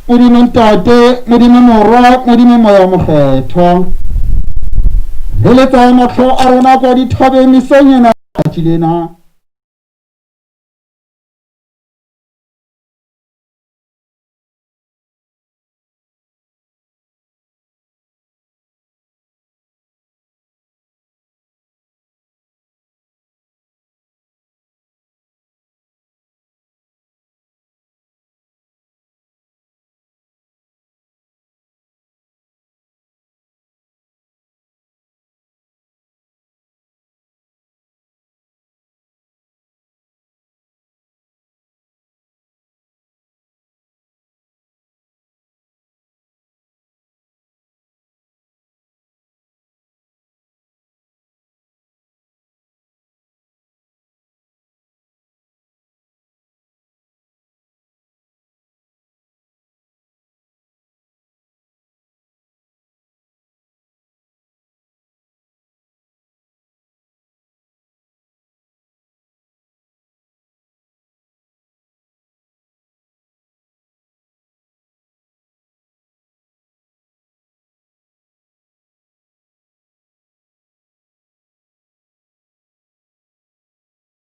Modimo Ntate, Modimo Morwa, Modimo Moya o Mokgethwa. Leletsa mahlo a rena kwa dithabeng mesong ena tšatši lena.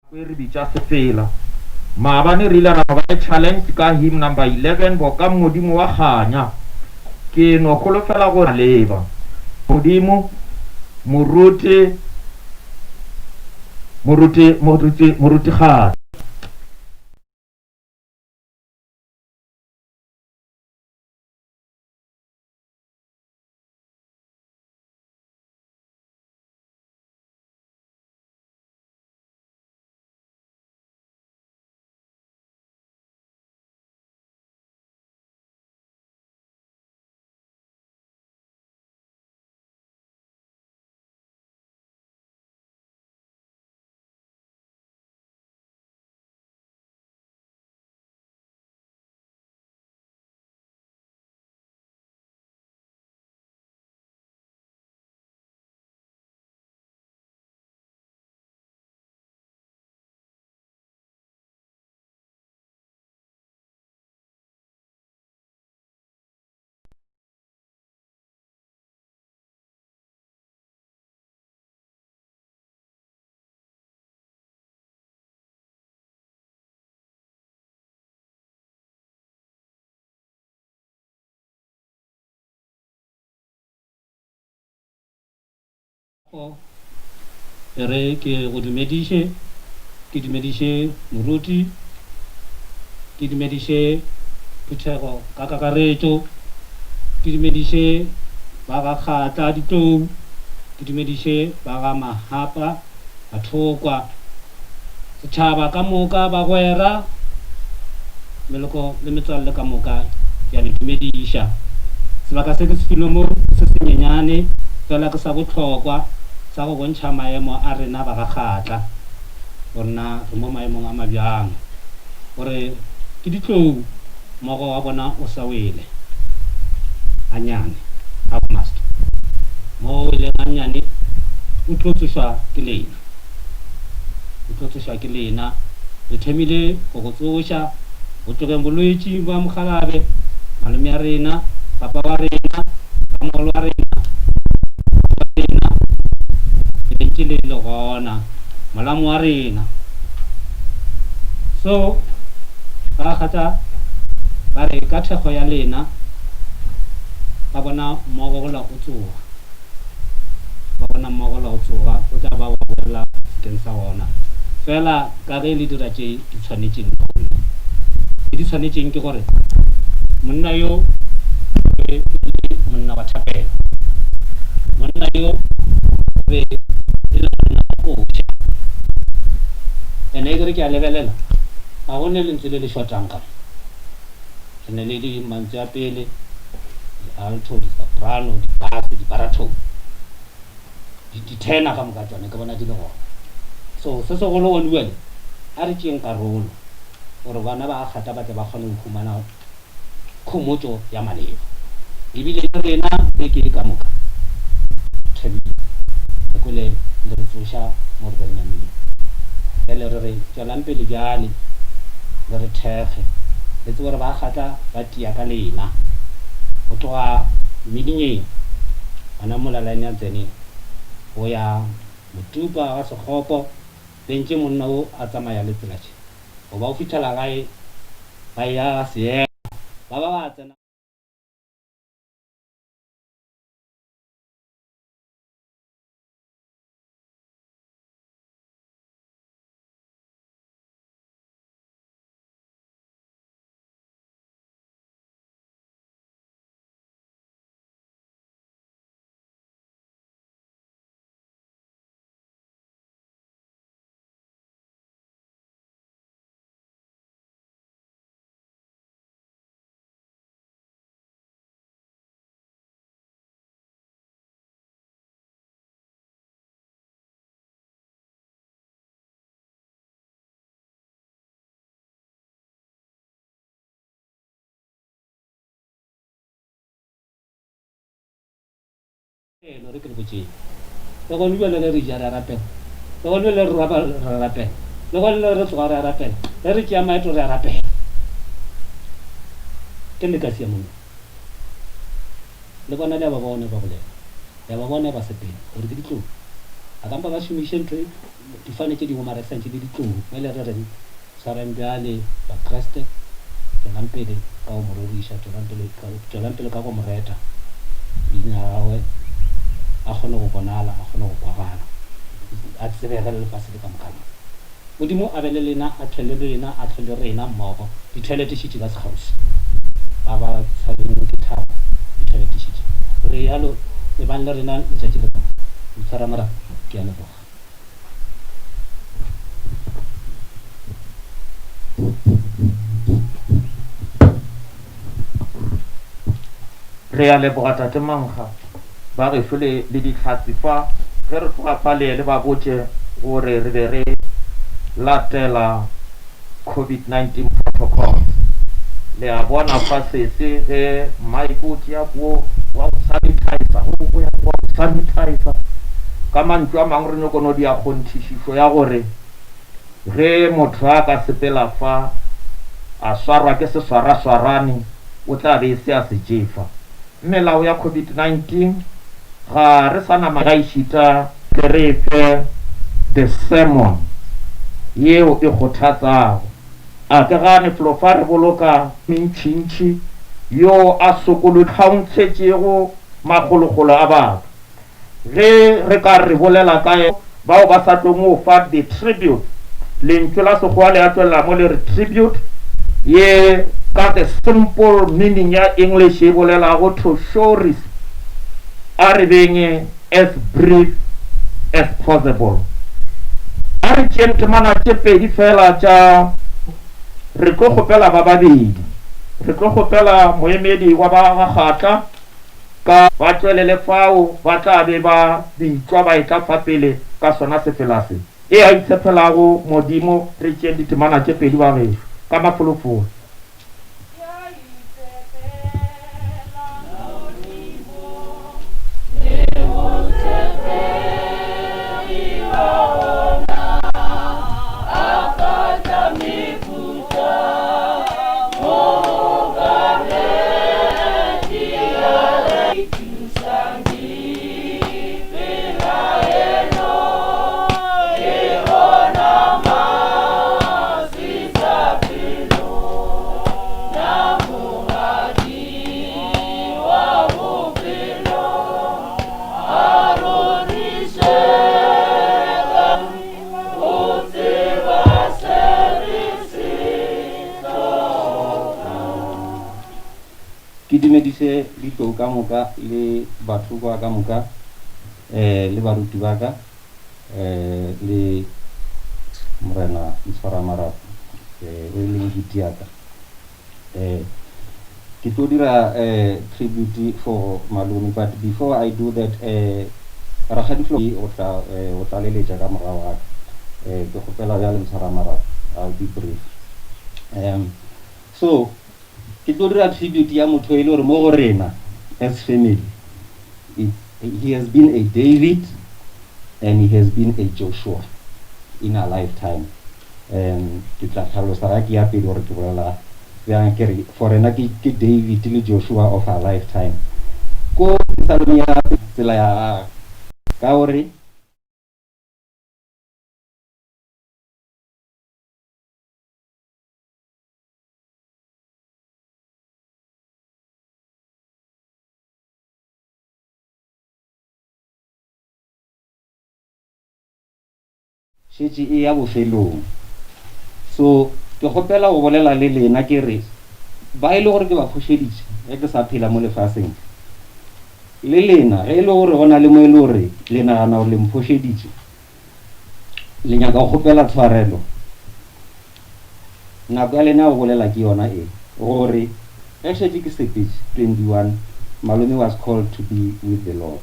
E re bitša sefela. Maabane re ile ra no ba le challenge ka hymn number 11, Boka Modimo wa Kganya. Ke no holofela gore leba. Modimo, Moruti, Moruti, Moruti, Moruti Kgati. E re ke go dumediše Ke dumediše moruti, ke dumediše phuthego ka kakaretšo, ke dumediše ba ga Kgatla Ditlou, ke dumediše ba ga Mahapa Bathokwa, setšhaba ka moka, bagwera, meloko le metswalle ka moka, ke a le dumediša. Sebaka se ke se filwe mo ke se senyenyane, fela ke sa bohlokwa sa go bontšha maemo a rena ba ga Kgatla, gore na re mo maemong a mabjang, gore ke ditlou mmogo wa bona o sa wele gannyane, half mast, mo o weleng gannyane o tlo tsošwa ke lena, o tlo tsošwa ke lena. Re thomile go go tsoša go tlogeng bolwetši bja mokgalabe, malome a rena, papa wa rena, ramogolo wa rena, wa rena, le be ntše le le gona, molamo wa rena. So ba kgatha ba re ka thekgo ya lena ba bona mmogo gola o tsoga, ba bona mmogo gola o tsoga o tla ba wa boela sekeng sa ona. Fela ka ge le dira tše di tshwanetšeng lehono, tše di tshwanetšeng ke gore monna yo o be e le monna wa thapelo, monna yo o be e le monna wa koša. Ene e ke re ke a lebelela, ga go ne lentswe le le shotang ka mo. Re ne le di mantswe a pele, di-alto, di-soprano, di-bass, di-baritone, di-tenor ka moka tšona ke bona di le gona. So se segolo gone bjale, a re tšeeng karolo gore bana ba Kgata ba tle ba kgone go humana khomotšo ya maleba. Ebile le rena beke ye ka moka re thabile, re kwele le re tsoša mo re be re nyamile. Bjale re re tšwelang pele bjale le re thekge, le tsebe gore ba Kgatla ba tia ka lena. Go tloga Mmedinyeng gona mola line ya Tseneng go ya Motupa ga Sekgopo, bentše monna wo a tsamaya le tsela tše. Go ba o fihlela gae ba eya seema, ba ba ba tsena. Eno re ke le botšeng. Le gone bjale ge re ja re a rapela. Le gone bjale re robala re a rapela. Le gone le re tloga re a rapela. Ge re tšea maeto re a rapela. Ke legacy ya monna. Le bona le a ba bona ba bolela. Le a ba bona ba sepela. Gore ke ditlou. A ka mpa ba šomiše ntho difane tše dingwe mara e santše le ditlou. Bjale re reng? Swarang bjale, Bakriste, tšwelang pele ka go Mo roriša, tšwelang pele, tšwelang pele ka go Mo reta, Leina la Gagwe a kgone go bonala, a kgone go kwagala, a tsebege le lefase le ka moka lona. Modimo a be le lena, a hlwe le lena, a hlwe le rena mmogo. Dithoilet šetše ka sekgauswi. Ba ba tshwerweng ke thabo, dithoilet šetše. Go realo, ebang le rena letšatši le ka moka. Motshwaramorao, ke a leboga. Re a leboga Tate Mankga, ba gešo le, le dihlatse fa. Ge re tloga fa le ye le ba botše gore re be re latela COVID-19 protocols. Le a bona fa sese ge Mike o tšea puo wa go sanitizer, o ya wa go sanitizer. Ka mantšu a mangwe re nyoko no dia kgonthišišo ya gore ge motho a ka sepela fa a swarwa ke seswaraswarane o tla be e se a se tšefa. Melao ya COVID-19 ga re sa nama gaešita tle re e fe the sermon yeo e kgothatsago. A ke gane felo fa re boloka mentšintši yo a sokolotlhaontshetšego makgolokgolo a batho. Ge re ka re bolela ka bao ba sa tlong go fa the tribute. Lentšu la Sekgowa le a tšwelela mo le re tribute, ye ka the simple meaning ya English e bolelago to show respect. A re beng as brief as possible. A re tšeeng temana tše pedi fela tša Re tlo kgopela ba babedi. Re tlo kgopela moemedi wa ba ga Kgatla ka. Ba tšwelele fao ba tla be ba bitšwa ba etla fa pele ka sona sefela se. E a itshepelago Modimo, re tšeeng ditemana tše pedi bagešo, ka mafolofolo. Ke dumediše ditlou ka moka le bathokwa ka moka um le baruti ba ka um le Morena Ntshwaramarapo um o e leng hiti ya ka. Um ke tlo dira um tribute for malome but before I do that um Rakgadi Flo o tla o tlaleletša ka morago ga ka. Um ke kgopela bjale Ntshwaramarapo, I'll be brief. Um so Ke tlo dira tribute ya motho e le gore mo go rena as family it's, he has been a David and he has been a Joshua in our lifetime. Um ke tla hlalosa ga ke ya pele gore ke bolela bjang ke re for rena ke, ke David le Joshua of our lifetime. Ko Psalm ya tsela ya gagwe ka gore Šetše e ya bofelong. So, ke kgopela go bolela le lena ke re, ba e le gore ke ba phošeditše ge ke sa phela mo lefaseng, le lena ge e le gore go na le mo e le gore le nagana gore le mphošeditše, le nyaka go kgopela tshwarelo, Nako ya lena ya go bolela ke yona e, gore ge šetše ke sepetše, 21 malome was called to be with the Lord.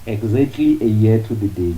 Exactly a year to the day.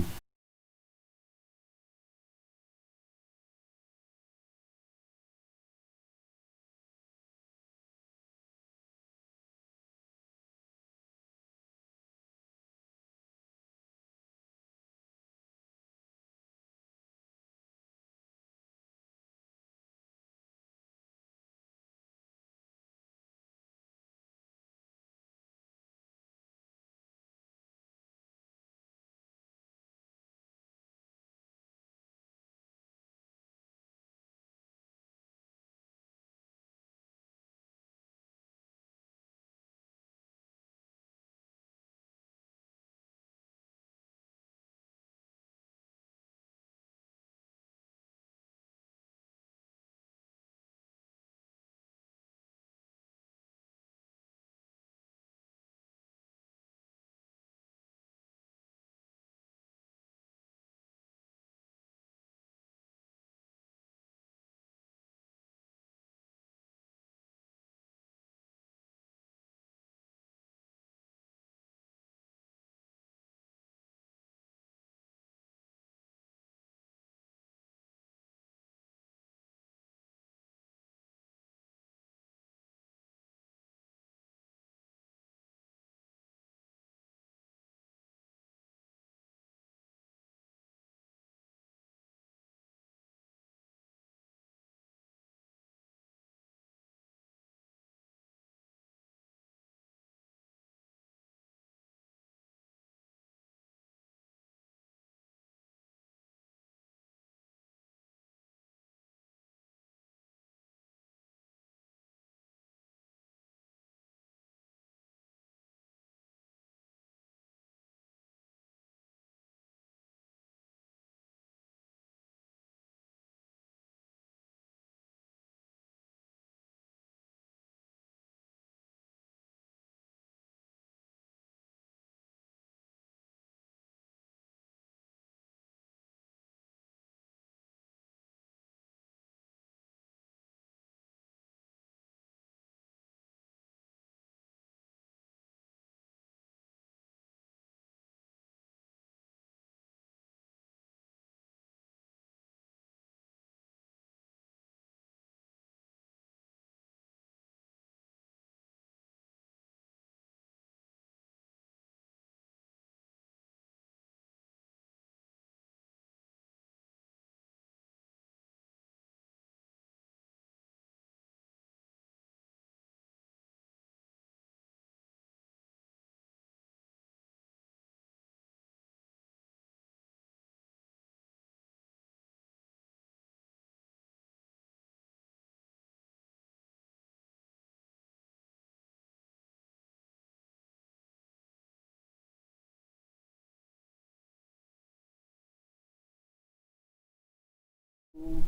God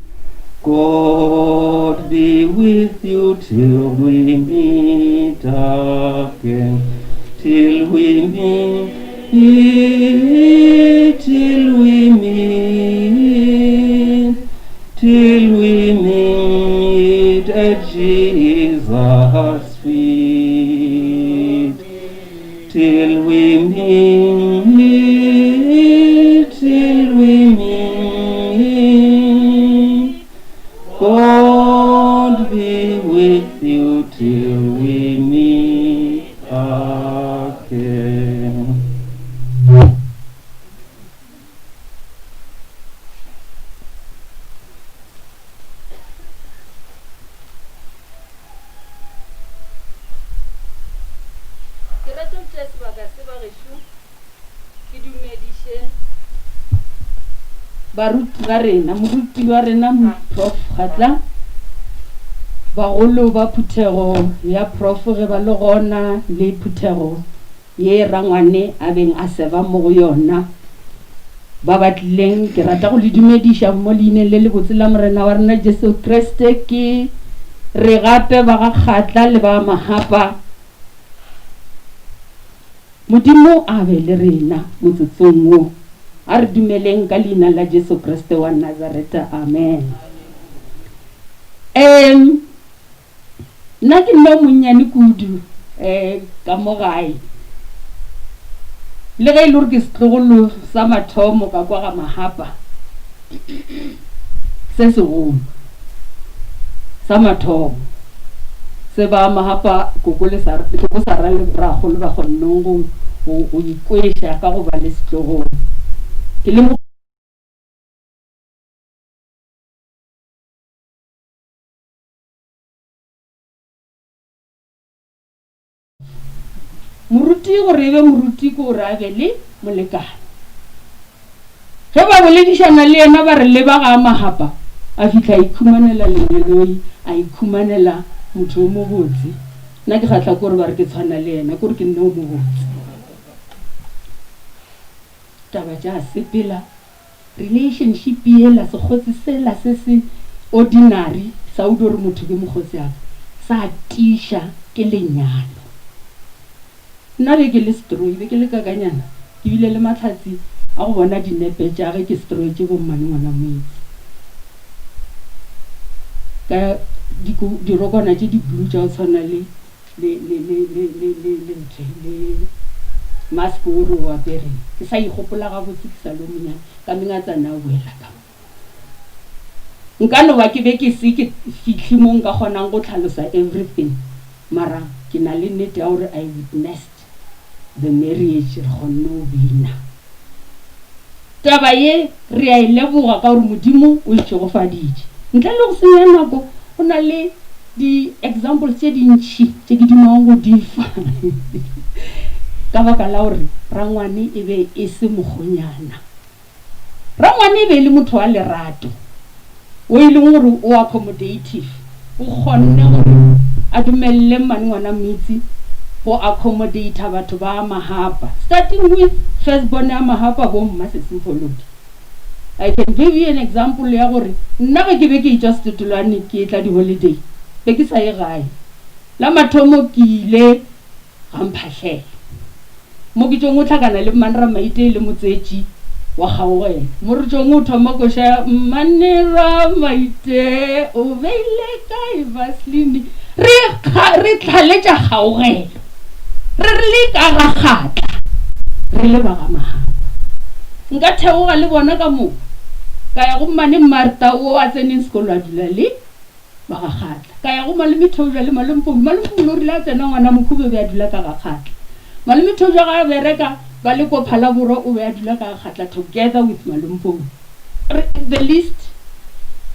be with you till we meet again, till we meet, till we meet, till we meet at Jesus' feet, till we meet, till we meet. God be with you till we meet again. Ke rata go tšea sebaka se bagešo ke dumediše baruti ba rena, moruti wa rena Prof Kgatla, bagolo ba phuthego ya Prof ge ba le gona le phuthego ye rangwane a beng a seba mo go yona. Ba ba tlileng, ke rata go le dumediša mo leineng le lebotse la Morena wa rena Jesu Kriste. Ke re gape ba ga Kgatla le ba Mahapa, Modimo a be le rena motsotsong wo. A re dumeleng ka Leina la Jesu Kriste wa Nazareta. Amen. Um, nna ke nna o monnyane kudu um ka mo gae. Le ge e le gore ke setlogolo sa mathomo ka kwa ga Mahapa se segolo sa mathomo se ba Mahapa koko le sa koko sa ra le ragolo ba kgonneng go go ikweša ka go ba le setlogolo. Ke le mo Moruti gore e be moruti ke gore a be le molekane. Ge ba boledišana le yena ba re leba ga Mahapa, a fihla a ikhumanela lengeloi, a ikhumanela motho o mobotse. Nna ke kgahla ke gore ba re ke tshwana le yena, ke gore ke nna o mobotse. Taba tša sepela, relationship yela, sekgotsi sela se se ordinary sa o dio re motho ke mokgotsi aka, sa tiiša ke lenyalo. Nna be ke le setroi, be ke le kakanyana, ke bile le mahlatsi a go bona dinepe tša ge ke setroetše bo mmane ngwana moetsi. Ka dirokwana tše di blue tša go tshwana le le, le, le, le, le, le, le ntho, le mask o re o apereng. Ke sa ikgopola gabotse ke sa le o monyane, ka mengatsana a boela ka mo. Nka no ba ke be ke se ke fihle mo nka kgonang go hlalosa everything, mara ke na le nnete ya gore I witnessed the marriage, re kgonne go bina. Taba ye re a e leboga ka gore Modimo o e šegofaditše. Ntle le go senya nako, go na le di examples tše dintši tše ke dumago go di fa ka baka la gore rangwane e be e se mokgonyana. Rangwane e be e le motho wa lerato, wo e leng gore o accommodative, o kgonne gore a dumelele mmane ngwana Mitsi go accommodata batho ba Mahapa, starting with first born ya Mahapa bo mma Sesi Mpholodi. I can give you an example ya gore nna ge ke be ke etšwa Setotolwane ke etla di holiday, be ke sa ye gae. La mathomo ke ile ga Mphahlele. Mo ke tšong o hlakana le Mmane Ramaite le motsetši wa kgaogelo. Mo re tšong o thoma koša ya Mmane Ramaite o beile kae Vaseline. Re re hlaletša kgaogelo. Re re le ka ga Kgatla re le ba ga Mahapa. Nka theoga le bona ka moka ka ya go Mmane Martha o a tseneng sekolo a dula le ba ga Kgatla. Ka ya go Malome Theoja le Malome Poulu. Malome Poulu o rile a tsena ngwana Mokhube o be a dula ka ga Kgatla. Malome Theoja ga a bereka ba le ko Phalaborwa o be a dula ka ga Kgatla together with Malome Poulu. Re, the list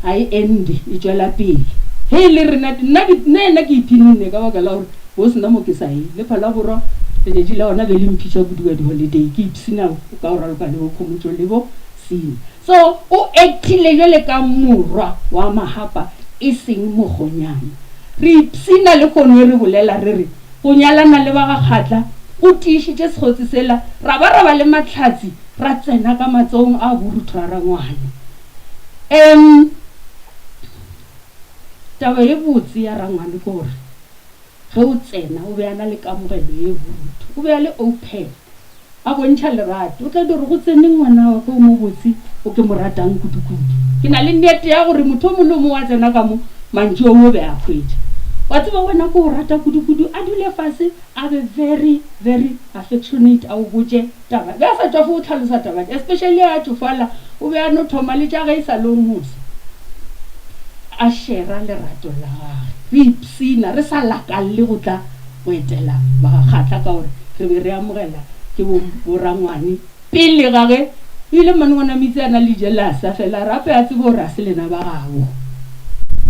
ga e end-e, e tšwela pele. Ge e le rena, nna ke, nna yena ke iphinnne ka baka la gore bo sena mo ke sa ye. Le Phalaborwa letšatši la gona be le mphiša kudu ka di-holiday. Ke ipshina ka go raloka le bo Khomotšo le bo Sina. So o actile bjale ka morwa wa Mahapa e seng mokgonyana. Re ipshina lehono e re bolela re re go nyalana le ba ga Kgatla go tiišitše sekgotsi sela ra ba ra ba le mahlatsi ra tsena ka matsogong a borutho a rangwane. Um. Taba ye botse ya rangwane ke gore ge o tsena o be a na le kamogelo ye borutho. O be a le open, a bontšha lerato. O tla di re go tsene ngwana wa ka o mobotse o ke mo ratang kudu-kudu. Ke na le nnete ya gore motho o mongwe le o mongwe wa tsena ka mo, mantšu ao o be a hwetša. Wa tseba wena ke o rata kudu-kudu. A dule fase a be very, very affectionate a o botše taba. Be a sa tšwafe go hlalosa taba tše, especially a tšofala, o be a no thoma le tša ge e sa le o mofsa. A shera lerato la gage. Re ipshina, re sa lakalle go tla go etela ba ga Kgatla ka gore re be re amogela ke bo, borangwane pele ga ge. O ile mmane Ngwanamitse a na le jelasa fela a re ape a tsebe gore ga se lena ba gabo.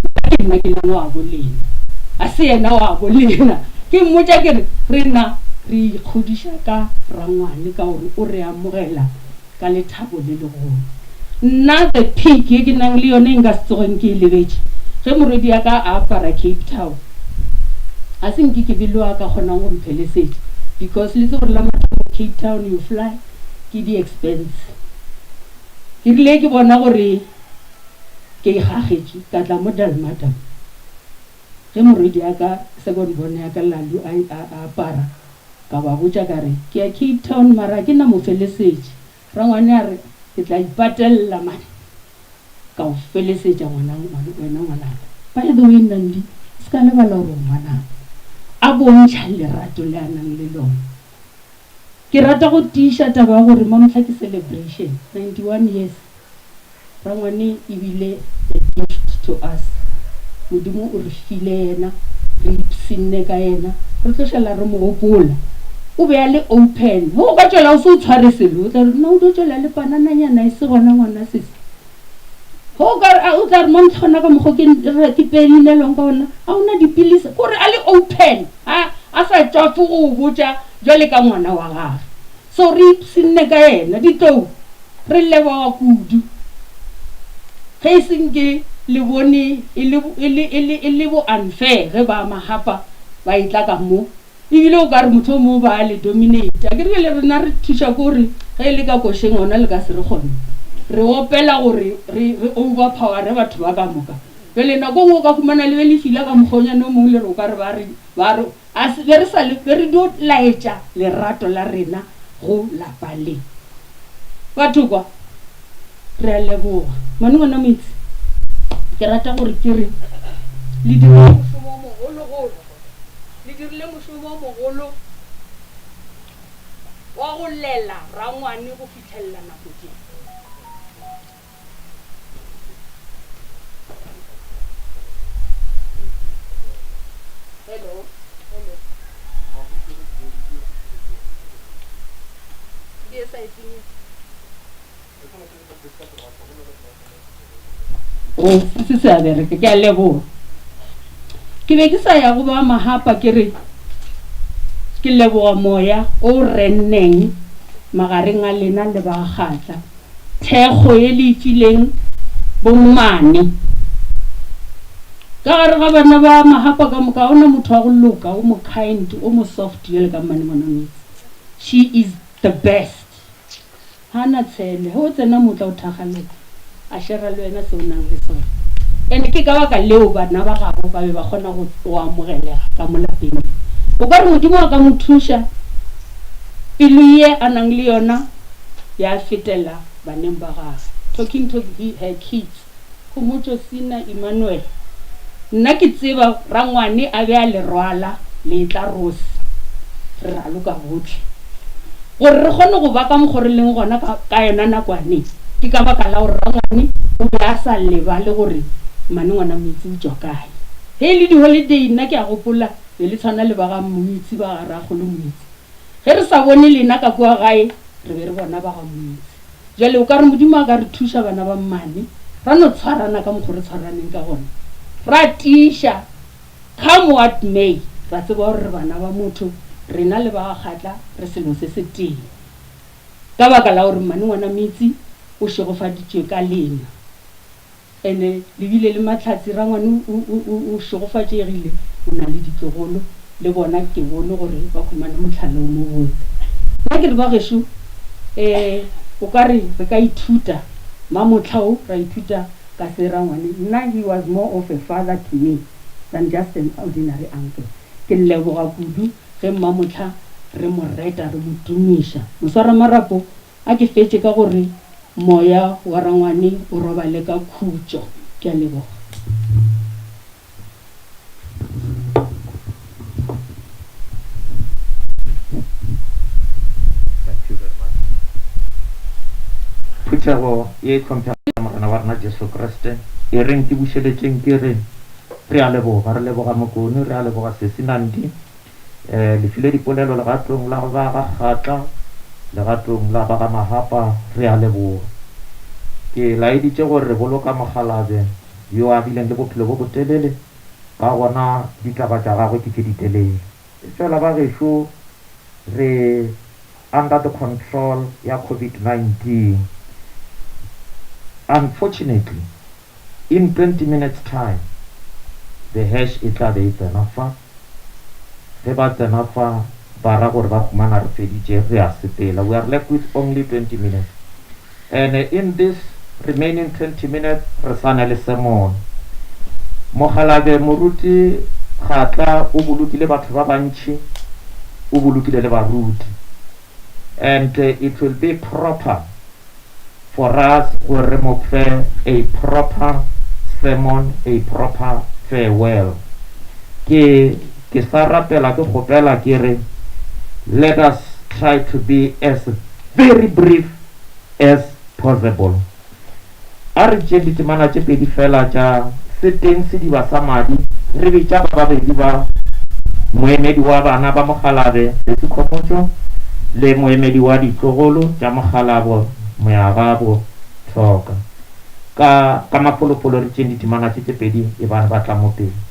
Nna ke nna ke leng wabo lena, ga se yena wabo lena. Ke mmotša ke re, rena re ikgodiša ka rangwane ka gore o re amogela ka lethabo le legolo. Nna the pic ye ke nang le yona e nka se tsogeng ke e lebetše, ge morwedi ya ka a apara Cape Town. Ga se nke ke be le yo a ka kgonang go mphelesetša because le tsebe gore la mathomo Cape Town you fly ke di expense. Ke rile ke bona gore ke ikgagetše ka tla mo Dalmadam. Ge morwedi ya ka second born ya ka Lalu a a apara Ka ba botša ka re, Ke ya Cape Town mara ga ke na mofelesetši. Rangwane a re, Ke tla ipatelela man ka go felesetša ngwana, wena ngwanaka. By the way Nandi, se ka lebala gore o ngwanaka. A bontšha lerato le a nang le lona. Ke rata go tiiša taba ya gore mamohla ke celebration, 91 years. Rangwane e bile a gift to us. Modimo o re file yena, re ipshinne ka yena, re tlo šala re mo gopola. O be a le open. Ge o ka tšwela o se o tshware selo, o tla re, na o dio tšwela le panananyana e se gona ngwana sesi. Ge o ka re, o tla re, Mamhla gona ka mokgo ke, ke peinelwang ka gona, ga o na dipilisi. Kore a le open, a, a sa tšwafe go o botša bjale ka ngwana wa gage. So re ipshinne ka yena. Ditlou, re leboga kudu. Ge e se nke le bone e le, e le, e le, e le bo unfair ge ba Mahapa ba etla ka mo. Ebile o ka re motho o mongwe ba a le dominate. A ke re bjale rena re thuša ke gore ge e le ka košeng gona le ka se re kgone. Re opela gore re, re overpowere batho ba ka moka. Bjale nako e nngwe o ka humana le be le fila ka mokgonyana o mongwe le re o ka re ba re, ba re, A se be re sa le be re dio laetša lerato la rena go lapa le. Batho kwa, re a leboga. Ngwane ngwana Moitsi, ke rata gore ke re le dirile mošomo o mogologolo. Le dirile mošomo o mogolo wa go lela rangwane go fihlelela nako tše. Hello, hello. Ke sa itseng. Oh, se se a bereka. Ke a leboga. Ke be ke sa ya go ba mahapa ke re ke leboga moya o renneng magareng a lena le ba Kgatla. Thekgo ye le e fileng bommane. Ka gare ga bana ba Mahapa ka moka ga gona motho wa go loka, o mo kind, o mo soft bjalo ka mmane Ngwanametse. She is the best. Ga na tshele, ge o tsena mo o tla o thakgalela, a shera le wena se o nang le sona. And ke ka baka leo bana ba gabo ba be ba kgona go go amogelega ka mo lapeng le. O ka re Modimo a ka mo thuša, pelo ye a nang le yona ya fetela baneng ba gagwe. Talking to her kids. Khomotšo Sina Emmanuel, Nna ke tseba rangwane a be a le rwala le etla Rose, re raloka bohle. Gore re kgone go ba ka mokgo re leng gona ka, ka yona nakwane, ke ka baka la gore rangwane o be a sa lebale gore mmane ngwana Moitsi o tšwa kae. Ge e le di-holiday nna ke a gopola be le tshwana le ba ga Moitsi, ba ga Rakgolo Moitsi. Ge re sa bone lena ka kua gae, re be re bona ba ga Moitsi. Bjale o ka re Modimo a ka re thuša bana ba mmane, ra no tshwarana ka mokgo re tshwaraneng ka gona, ra tiiša, come what may, ra tseba gore re bana ba motho, rena le ba ga Kgatla re selo se setee. Ka baka la gore mmane ngwana Moitsi o šegofaditšwe ka lena. Ene le bile le mahlatse, rangwane o, o, o, o šegofatšegile, o na le ditlogolo, le bona ke bone gore ba humane mohlala o mobotse. Nna ke re ba gešo, um o ka re re ka ithuta mamohla wo, ra ithuta ka se rangwane. Nna he was more of a father to me than just an ordinary uncle. Ke leboga kudu ge Mmamohla re mo reta re mo tumiša. Moswaramarapo a ke fetše ka gore moya wa rangwane o robale ka khutšo. Ke a leboga. Thank you very much. Phuthego ye e hlomphega Morena wa rena Jesu Kriste, e reng ke bušeletšeng ke re, re a leboga, re leboga Mokone, re a leboga Sesi Nandi, eh, le file dipolelo legatong la ba ga Kgatla, legatong la ba ga Mahapa, re a leboga. Ke laeditše gore re boloka mokgalabje yo a bileng le bophelo bo botelele, ka gona ditaba tša gagwe ke tše ditelele. Efela ba gešo re under the control ya COVID-19. Unfortunately, in 20 minutes time, the hash e tla be e tsena fa. Ge ba tsena fa, ba ra gore ba humana re feditše, re a sepela. We are left with only 20 minutes. And in this remaining 20 minutes, re sa na le sermon. Mokgalabje Moruti Kgatla o bolokile batho ba bantši, o bolokile le baruti. And it will be proper for us gore re mo fe a proper sermon, a proper farewell. Ke ke sa rapela ke kgopela ke re let us try to be as very brief as possible. A re tšeeng ditemana tše pedi fela tša Se Teng Sediba sa Madi, re bitša ba babedi ba, moemedi wa bana ba mokgalabje Sesi Khomotšo le moemedi wa ditlogolo tša mokgalabo Moyagabo Thoka. Ka, ka mafolofolo re tšeeng ditemana tše tše pedi ebane ba tla mo pele.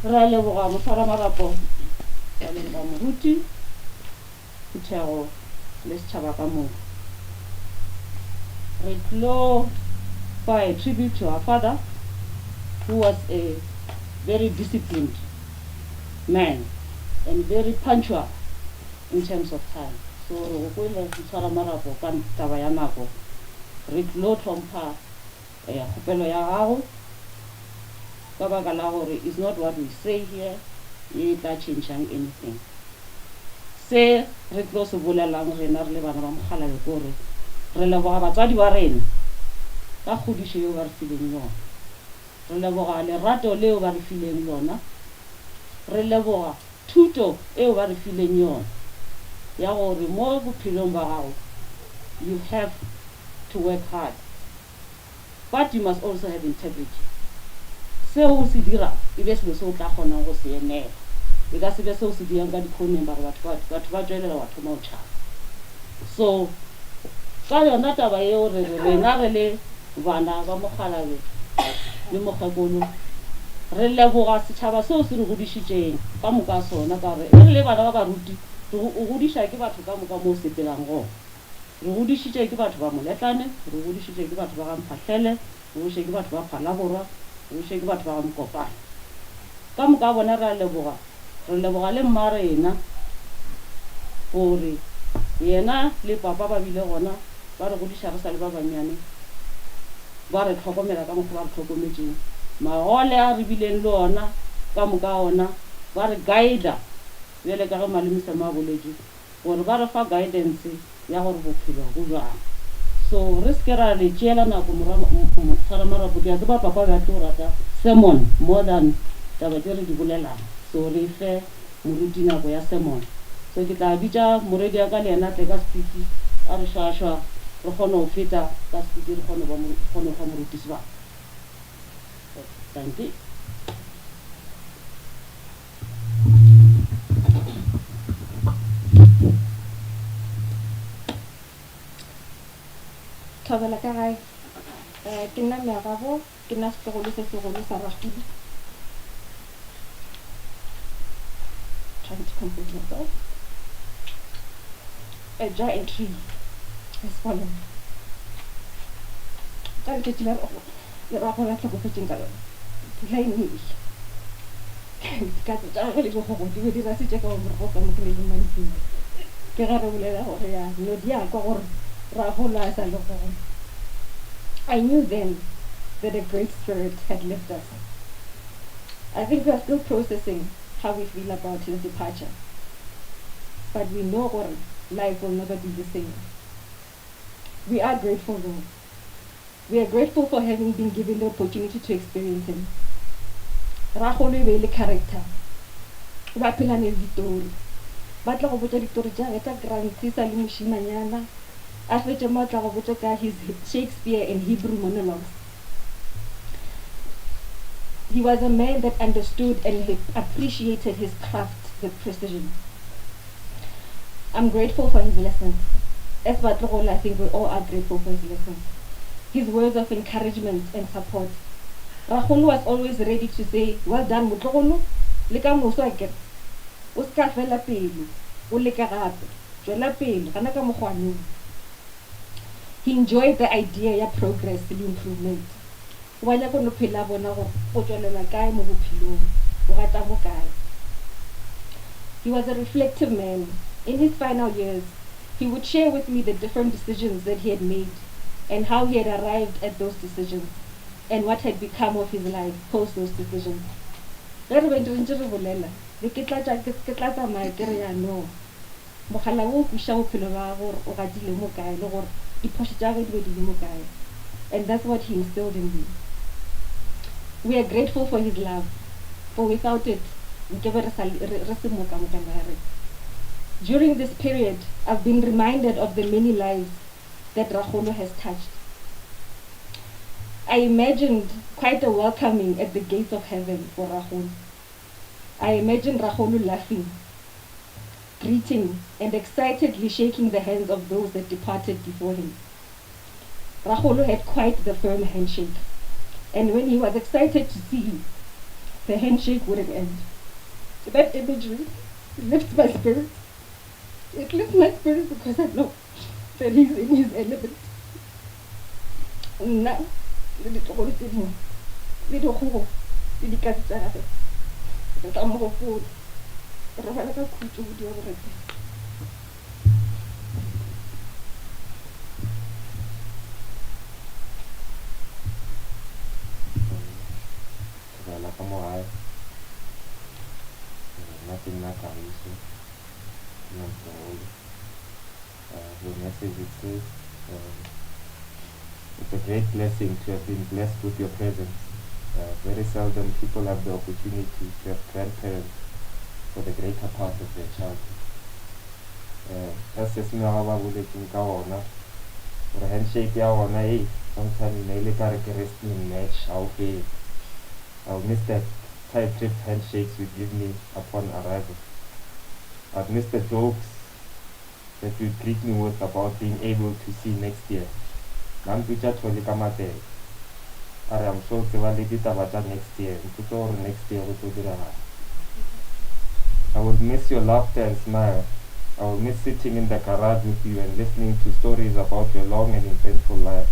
Re a leboga moswaramarapo, re a leboga moruti, phuthego le setšhaba ka moka. Re tlo fa a tribute to our father who was a very disciplined man and very punctual in terms of time. So re go kwele motshwaramarapo ka taba ya nako. Re tlo hlompha kgopelo ya gago ka baka la gore it's not what we say here ye e tla changang anything. Se re tlo se bolelang rena re le bana ba Mokgalabje ke gore re leboga batswadi ba rena ka kgodišo yeo ba re fileng yona. Re leboga lerato leo ba re fileng lona. Re leboga thuto eo ba re fileng yona ya gore mo bophelong ba gago you have to work hard but you must also have integrity. Seo o se dirago e be selo seo o tla kgonang go se emela. E ka se be seo o se dirang ka dikhoneng ba re batho ba batho ba tšwelela wa thoma go tšhaba. So ka yona taba yeo re re rena re le bana ba mokgalabje le mokgekolo re leboga setšhaba seo se re godišitšeng ka moka sona ka gore ge re le bana ba baruti re o godiša ke batho ka moka mo o sepelang gona. Re godišitše ke batho ba Moletlane, re godišitše ke batho ba ga Mphahlele, re godišitše ke batho ba Phalaborwa, re godišitše ke batho ba ga Mokopane. Ka moka bona re a leboga. Re leboga le mma rena gore yena le papa ba bile gona ba re godiša re sa le ba bannyane, ba re hlokomela ka mokgwa ba re hlokometšeng. Magole a re bileng le ona ka moka ona ba re guider bjale ka ge Malome Sam a boletše. Gore ba re fa guidance ya gore bophelo bo bjang. So re se ke ra le tšeela nako morwa Motshwaramarapo ke a tseba papa o be a tlo rata sermon more than taba tše re di bolelang. So re fe moruti nako ya sermon. So ke tla bitša morwedi wa ka le yena a tle ka sepiti a re šwašwa re kgone go feta ka sepiti re kgone go fa moruti sebaka. Dankie. Thobela ka gae. Eh, ke nna Meagabo, ke nna setlogolo se segolo sa Ragulu. Trying to compose myself. A giant tree has fallen. Ka letšatši la le Ragulu a hlokofetšeng ka lona, pula e nele. Dikatse tša gagwe le dikgogo di be di rasitše ka morago ka mo ke le mantsing. Ke ge re bolela gore ya no di a kwa gore Ragolo a sa le gona. I knew then that a great spirit had left us. I think we are still processing how we feel about his departure. But we know gore life will never be the same. We are grateful though. We are grateful for having been given the opportunity to experience him. Rakgolo e be e le character. O be a phela ne le ditori. Ba tla go botša ditori tša gagwe tša Grantsi sa le mošimanyana. A fetše mo a tla go botša ka his Shakespeare and Hebrew monologues. He was a man that understood and he appreciated his craft with precision. I'm grateful for his lessons. As batlogolo, I think we all are grateful for his lessons. His words of encouragement and support. Rakgolo was always ready to say, well done motlogolo, le ka moso akere. O se ka fela pelo, o leke gape. Tšwela pele, gana ka mokgwaneng. He enjoyed the idea ya progress le improvement. O ba nyaka no phela a bona gore o tšwelela kae mo bophelong, o gata mo kae. He was a reflective man. In his final years, he would share with me the different decisions that he had made and how he had arrived at those decisions and what had become of his life post those decisions. Ge re be re ntše re bolela, be ke tla tša ke tla tsamaya ke re ya no. Mogala wo o kwešiša bophelo bja gagwe gore o gatile mo kae le gore diphošo tša gagwe di be di le mo kae. And that's what he instilled in me. We are grateful for his love, for without it, nkebe re sa re, re se mo ka moka ga rena. During this period, I've been reminded of the many lives that Rakgolo has touched. I imagined quite a welcoming at the gates of heaven for Rakgolo. I imagined Rakgolo laughing, greeting, and excitedly shaking the hands of those that departed before him. Rakgolo had quite the firm handshake, and when he was excited to see you, the handshake wouldn't end. That imagery lifts my spirit. It lifts my spirit because I know that he's in his element. Nna le ditlogolo tše dingwe le dikgogo le dikatse tša gagwe re tla mo gopola. Robala ka khutšo bodi wa borapedi. Thobela ka mo gae. Nna ke nna Kagiso, ke nna motlogolo. The message it says, it's a great blessing to have been blessed with your presence. Very seldom people have the opportunity to have grandparents for the greater part of their childhood. Ka se se ba ba boletseng ka ona gore handshake ya ona ei sometimes ne e le ka re ke wrestling match ha o fele. I'll miss that tight grip handshakes you'd give me upon arrival. I'd miss the jokes that you'd greet me with about being able to see next year. Na mpitša Tholi ka matete. A re I'm sure o tseba le ditaba tša next year. Mpotše gore next year go tlo diragala. I will miss your laughter and smile. I will miss sitting in the garage with you and listening to stories about your long and eventful life.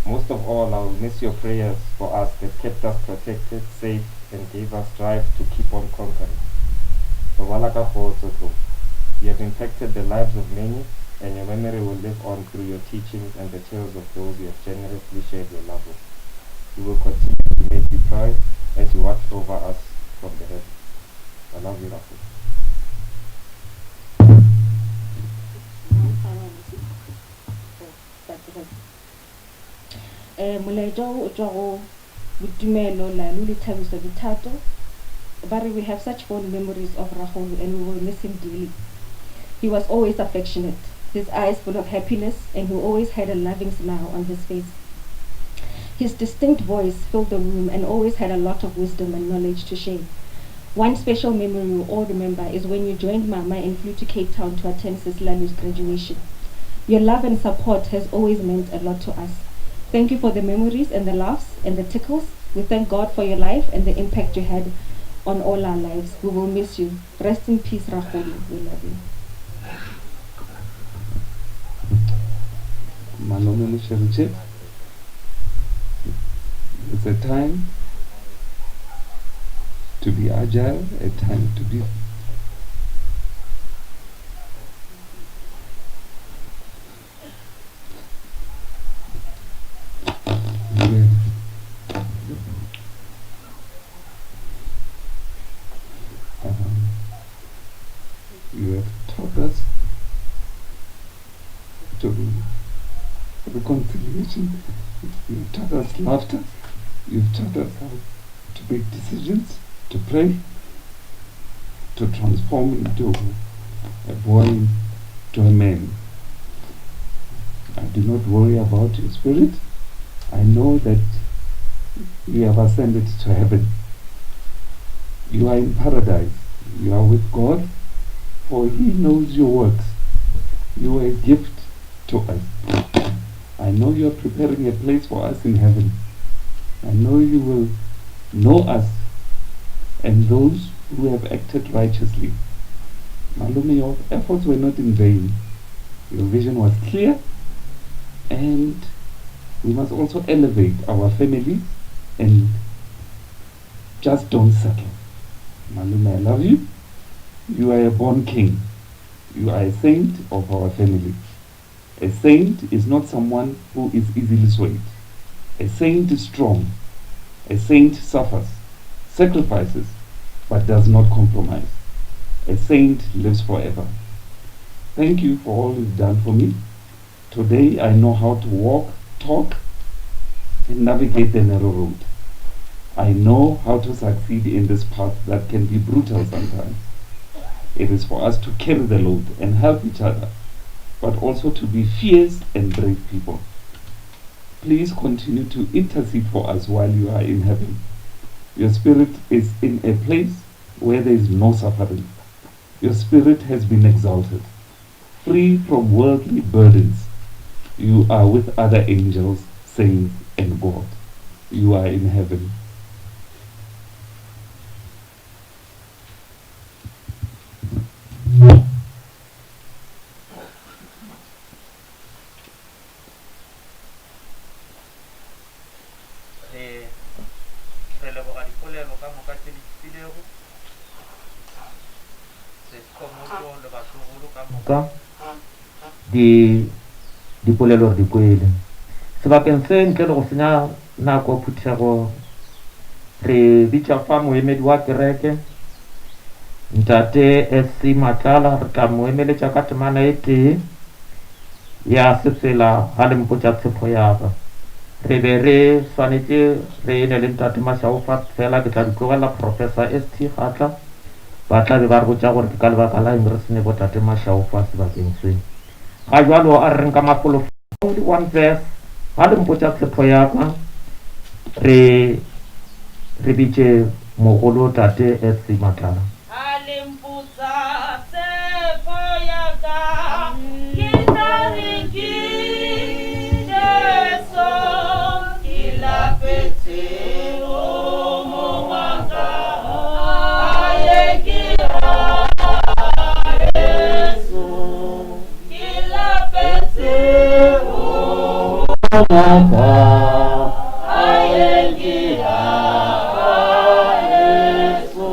Most of all, I will miss your prayers for us that kept us protected, safe, and gave us drive to keep on conquering. Robala ka kgotso, Tlou. You have impacted the lives of many, and your memory will live on through your teachings and the tales of those you have generously shared your love with. We will continue to make you proud as you watch over us from the heavens. I love you, Rafu. Um molaetša wo o tšwa go Boitumelo, Lalu le Thabiso Dithato. Ba re we have such fond memories of Rakgolo and we will miss him dearly. He was always affectionate, his eyes full of happiness and he always had a loving smile on his face. His distinct voice filled the room and always had a lot of wisdom and knowledge to share. One special memory we all remember is when you joined Mama and flew to Cape Town to attend Sis Lalu's graduation. Your love and support has always meant a lot to us. Thank you for the memories and the laughs and the tickles. We thank God for your life and the impact you had on all our lives. We will miss you. Rest in peace, Rahulu. We love you. Malome Mošeretše, It's a time to be agile, a time to be Um, you have taught us to reconciliation. You've taught us laughter. You've taught us how to make decisions, to pray, to transform into a boy to a man. I do not worry about your spirit. I know that you have ascended to heaven. You are in paradise. You are with God, for He knows your works. You are a gift to us. I know you are preparing a place for us in heaven. I know you will know us and those who have acted righteously. Malume, your efforts were not in vain. Your vision was clear, and we must also elevate our families and just don't settle. Malume, I love you. You are a born king. You are a saint of our family. A saint is not someone who is easily swayed. A saint is strong. A saint suffers, sacrifices, but does not compromise. A saint lives forever. Thank you for all you've done for me. Today I know how to walk, talk, and navigate the narrow road. I know how to succeed in this path that can be brutal sometimes. It is for us to carry the load and help each other, but also to be fierce and brave people. Please continue to intercede for us while you are in heaven. Your spirit is in a place where there is no suffering. Your spirit has been exalted, free from worldly burdens. You are with other angels, saints, and God. You are in heaven. Re, re leboga dipolelo ka moka tše di fetilego, Sekhomotšo le batlogolo ka moka, di, dipolelo re di kwele. Sebakeng se, ntle le go senya nako phuthego, re bitša fa moemedi wa kereke, Ntate SC Matlala, re tla mo emeletša ka temana e tee ya sefela ga le mpotša tshepo ya ka. Re be re swanetše re ene le Ntate Mashao fa, fela ke tla di tlogela Professor ST Kgatla, ba tla be ba re botša gore ke ka lebaka la eng re se ne bo Tate Mashao fa sebakeng se. Ga jwalo a re reng ka mafolofolo. Only one verse, ga le mpotša tshepo ya ka, re re bitše mogolo Tate SC Matlala. Ga le mpotša tshepo ya ka, ke tla re ke Jesu, ke lapetše go mong wa ka, a ye ke Jesu, ke lapetše go mong wa ka, a ye ke Jesu,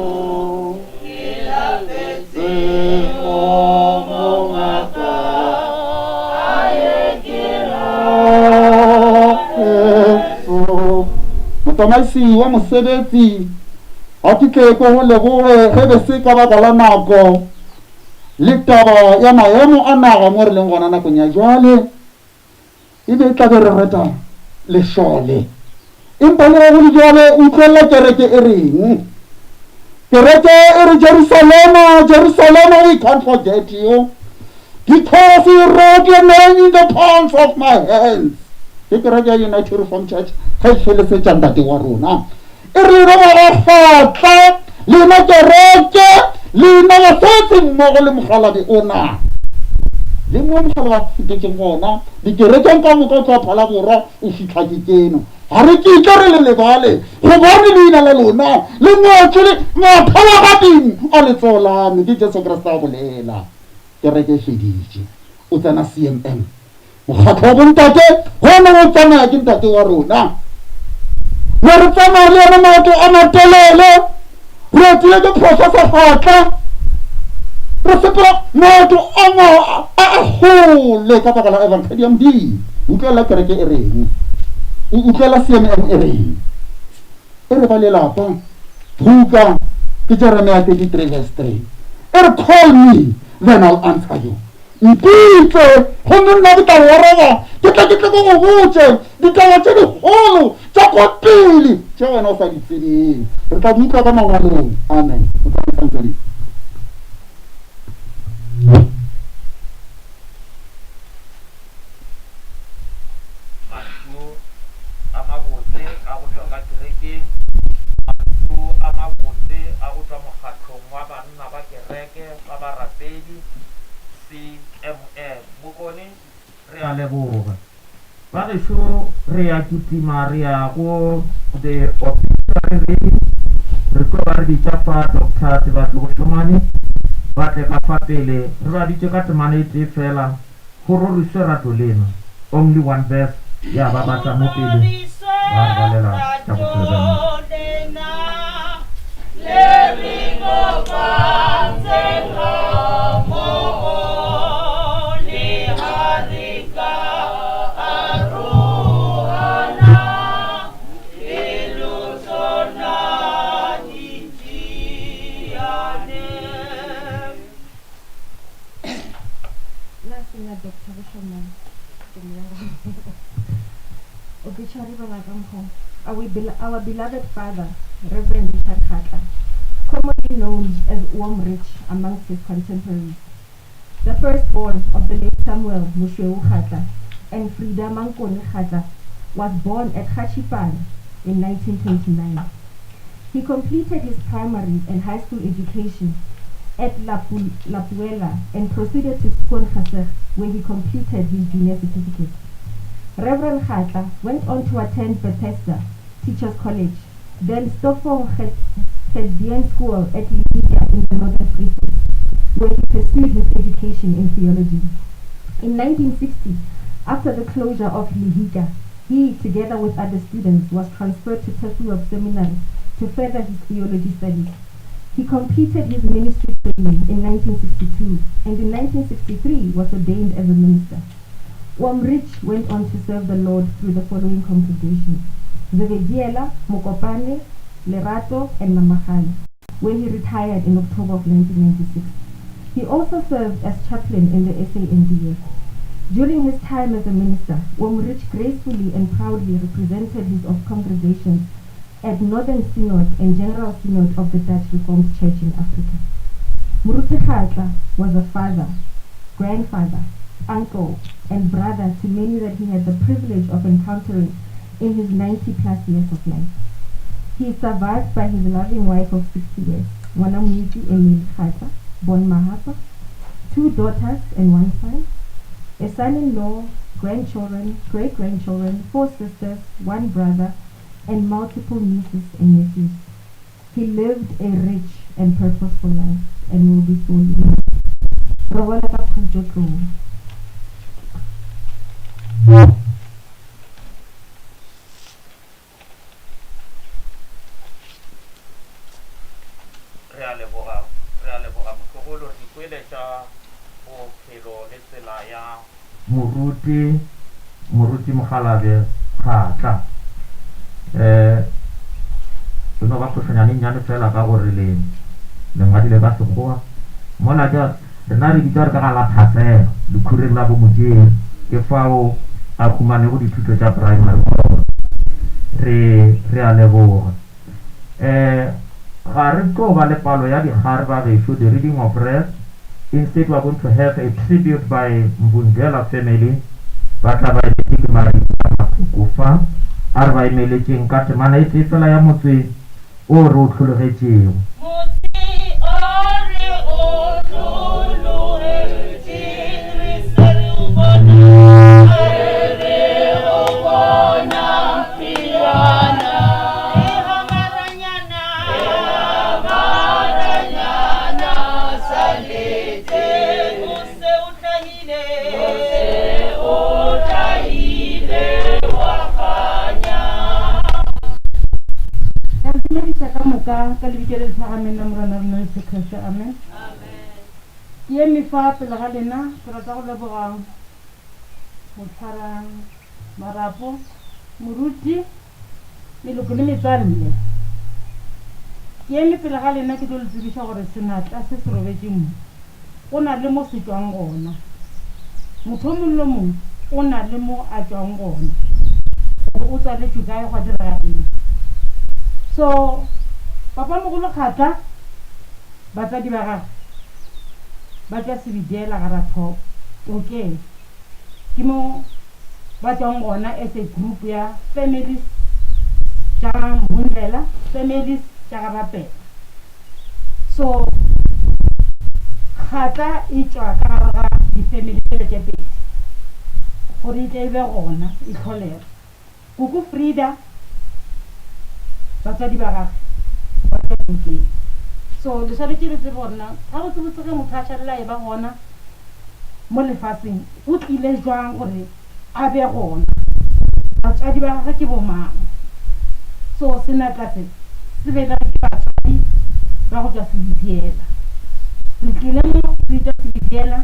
ke lapetše go mong wa ka, a ye ke Jesu. Motsamaisi wa mosebetsi, ga ke tle ke go leboge ge be se ka baka la nako le taba ya maemo a naga mo re leng gona nakong ya jwale, e be e tla be re reta lešole. Empa le ge go le bjalo, utlwelela kereke e reng. Kereke e re, Jerusalema, Jerusalema, we can't forget you, because you wrote your name in the palms of my hands. Ke kereke ya United Reformed Church ge e felesetša ntate wa rona. E re lena ba ga Kgatla, lena kereke, lena basotsi mmogo le mokgalabje ona. Le mo mogala wa fetetšeng gona, dikerekeng ka moka o tloga Phalaborwa o fihla ke keno. Ga re kitla re le lebale, gobane leina la lona le ngwetšwe le mathalagading a letsogo la me. Ke Jesu Kriste a bolela. Kereke e feditše. O tsena CMM. Mokgatlo wa bontate, gona o tsamaya ke ntate wa rona. Ne re tsamaya le yena maeto a matelele, re etile ke Professor Kgatla, re sepela maeto a ma a a gole ka baka la Evangeli ya Modimo. Utlwela kereke e reng, o utlwela CMM e reng. E re ba lelapa, buka ke Jeremiah 33 verse 3. E re call me, then I'll answer you. Mpitše, gomme nna ke tla go araba, ke tle ke tle ke go botše ditaba tše dikgolo tša kwa pele tše wena o sa di tsebeng. Re tla di utlwa ka Mangwalong. Amen. Mantšu a mabotse a go tšwa ka kerekeng, mantšu a mabotse a go tšwa mokgatlong wa banna ba kereke ba barapedi, CMM. Mokone, re a leboga. Ba gešo, re a kitima re ya go the obituary reading. Re tlo ba re bitša fa Doctor Sebatlo Šomane ba tle ka fa pele. Re ba bitše ka temana e tee fela, Go roriswe rato lena. Only one verse, ya ba ba tla mo pele ba re balela tša bophelo bja motho. Nna se nna Doctor Boshomane ke morago obituary bala ka mokgwa our, our beloved father Reverend Richard Kgatla commonly known as Oom Rich amongst his contemporaries the firstborn of the late Samuel Mosweu Kgatla and Frida Mankone Kgatla was born at Gachipane in 1929 He completed his primary and high school education at La, Puela and proceeded to Skoongasig where he completed his junior certificate. Reverend Kgatla went on to attend Bethesda Teachers College, then Stoffel Gedeon School at Lehika in the Northern Free State, where he pursued his education in theology. In 1960, after the closure of Lehika, he, together with other students, was transferred to Turfloop Seminary to further his theology studies. He completed his ministry training in 1962 and in 1963 was ordained as a minister. Rich went on to serve the Lord through the following congregations: Zebediela, Mokopane, Lerato, and Namahali, where he retired in October of 1996. He also served as chaplain in the SANDF. During his time as a minister, Rich gracefully and proudly represented his congregations at Northern Synod and General Synod of the Dutch Reformed Church in Africa. Moruti Kgatla was a father, grandfather, uncle, and brother to many that he had the privilege of encountering in his 90 plus years of life. He is survived by his loving wife of 60 years, Mwanamuiti Emil Kgatla, born Mahapa, two daughters and one son, a son-in-law, grandchildren, great-grandchildren, four sisters, one brother, and multiple nieces and nephews. He lived a rich and purposeful life and will be sorely missed. Robala ka khutšo tlou. Re a leboga, re a leboga motlogolo. Re ikwele tša bophelo le tsela ya Moruti, Moruti Mokgalabje Kgatla. Eh, e no ba phošonyane nnyane fela ka gore le le ngwadile ka Sekgowa. Mola ke rena re bitša gore ka ga la Phasela, lekhureng la bo Mojeri. Ke fao a humanego dithuto tša primary gona. Re re a leboga. Eh, ga re tlo ba le palo ya dikgare ba gešo, the reading of rest. Instead we are going to have a tribute by Mbundela family, ba tla ba emetše ke Marisa Mafoko. Nku fa, a re ba emeletšeng ka temana e tee fela ya motse o re o hlologetšego. Motse o re o hlologetšeng re se re o bona, re re o bona pejana. Re gamaranyana, re gamaranyana sa lete, o se o hlahile, o se o hlahile wa kganya. Ke a le dumediša ka moka ka lebitso le le phagameng la Morena wa rena Jesu Kriste. Amen. Ke eme fa pele ga lena ke rata go leboga motshwara marapo, moruti, meloko le metswalle. Ke eme pele ga lena ke tlo le tsebiša gore senatla se se robetše mo go na le mo se tšwang gona. Motho o mongwe le o mongwe o na le mo a tšwang gona, gore o tswaletšwe kae, gwa direga eng. So Papamogolo Kgatla, batswadi ba gagwe ba tšwa Sebidela ga Rathopo, Tokeng. Ke mo ba tšwang gona as a group ya families tša ga Mhundlela, families tša ga Rapela. So Kgatla e tšwa ka gare ga di-family tšele tše pedi gore e tle e be gona e tlholege. Koko Frieda batswadi ba gagwe ba tšwa Tokeng. So le swanetše le tsebe gore na gabotsebotse ge motho a šalela a e ba gona mo lefaseng o tlile jwang gore a be gona, batswadi ba gagwe ke bomang. So senatla se se belege ke batswadi ba go tšwa Selidiela. Re tlile mo re etšwa Selidiela,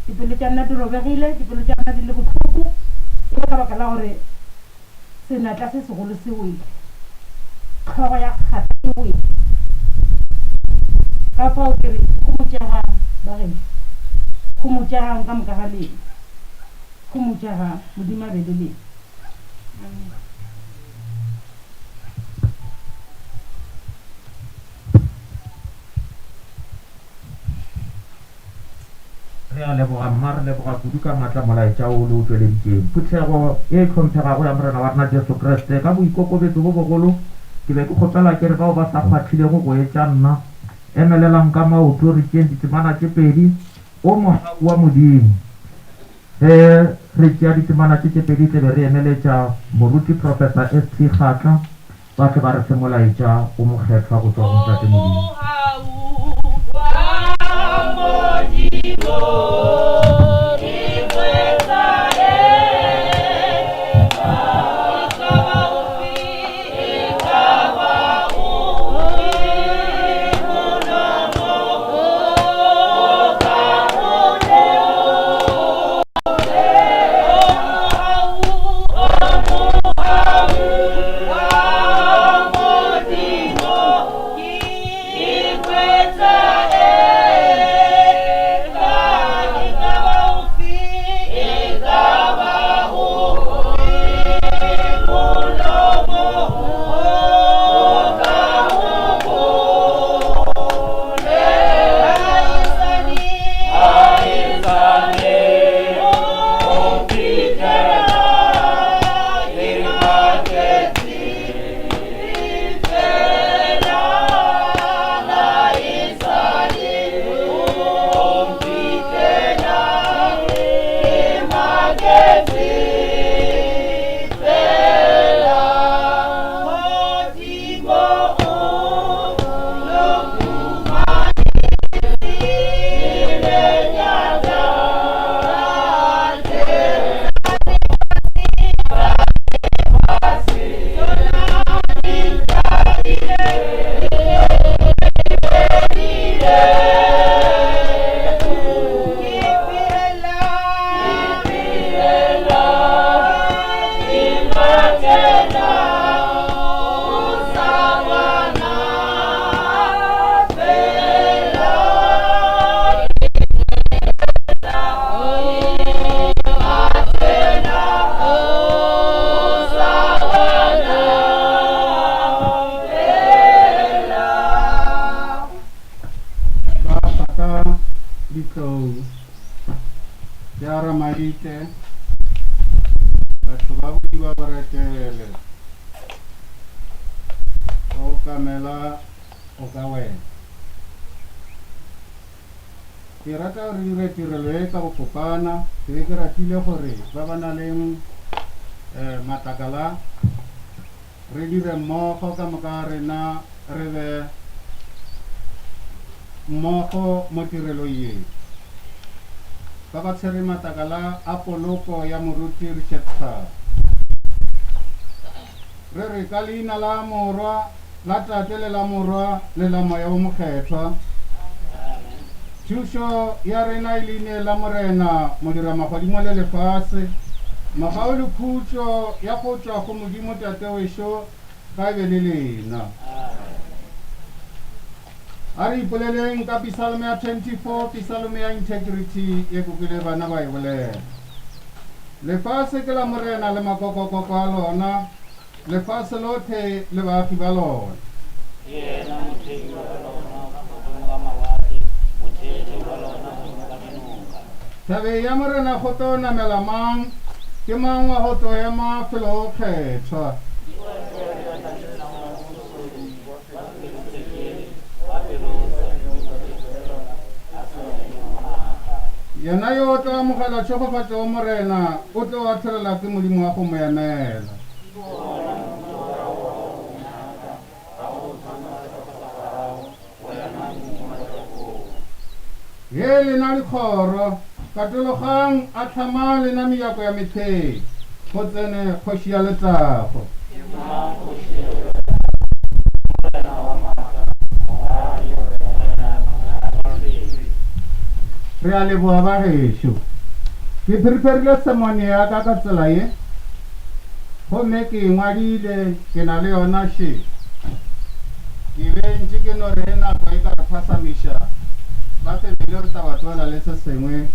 dipelo tša rena di robegile, dipelo tša rena di le bohloko, e le ka baka la gore senatla se segolo se wele, hlogo ya kgata e wele. Ka fao ke re homotšegang bagešo, homotšegang ka moka ga lena. Homotšegang, Modimo a be le lena. Amen. Re a leboga, mma. Re leboga kudu ka maatla molaetša wo le o tšweleditšeng. Phuthego e hlomphegago ya Morena wa rena Jesu Kriste, ka boikokobetšo bo bogolo ke be ke kgopela ke re bao ba sa kgwahlilego go etša nna, emelelang ka maoto re tšeeng ditemana tše pedi, O mogau wa Modimo. Ge re tšea ditemana tše tše pedi tle be re emeletša Moruti Professor ST Kgatla ba tle ba re fe molaetša o mokgethwa go tšwa go Ntate Modimo. Ba hlaka ditlou tša Ramaite. Batho ba bodiba boretele, ba okamela go ka wena. Ke rata gore re dire tirelo ye ka bokopana. Ke be ke ratile gore ba ba na leng um matlakala re dire mmogo ka moka ga rena re be mmogo mo tirelong ye. Ba ba tshwere matlakala a poloko ya Moruti Richard Carr. Re re ka leina la Morwa, la Tate le la Morwa le la Moya wo Mokgethwa. Thušo ya rena e leineng la Morena, Modiramagodimo le lefase. Mogau le khutšo ya go tšwa go Modimo Tate wešo ga e be le lena. A re ipoleleng ka Pisalome ya 24, Pisalome ya integrity ye ke kwele bana ba e bolela. Lefase ke la Morena le makokokoko a lona, lefase lohle le baagi ba lona. Ke yena mothei wa lona godimo ga mawatle, motheethei wa lona godimo ga dinoka. Thabeng ya Morena go tlo namela mang? Ke mang wa go tlo ema felo go kgethwa? Yena yo o tlo amogela tšhegofatšo go Morena, o tlo ahlolela ke Modimo wa go mo emela. Hee lena dikgoro, katologang, ahlamang lena mejako ya mehleng, go tsene Kgoši ya letago. Re a leboga ba gešo. Ke prepare-ile sermon ya ka ka tsela ye, gomme ke e ngwadile, ke na le yona še. Ke be ntše ke no re ge nako e ka re phasamiša, ba family re tla ba tlohela le se sengwe.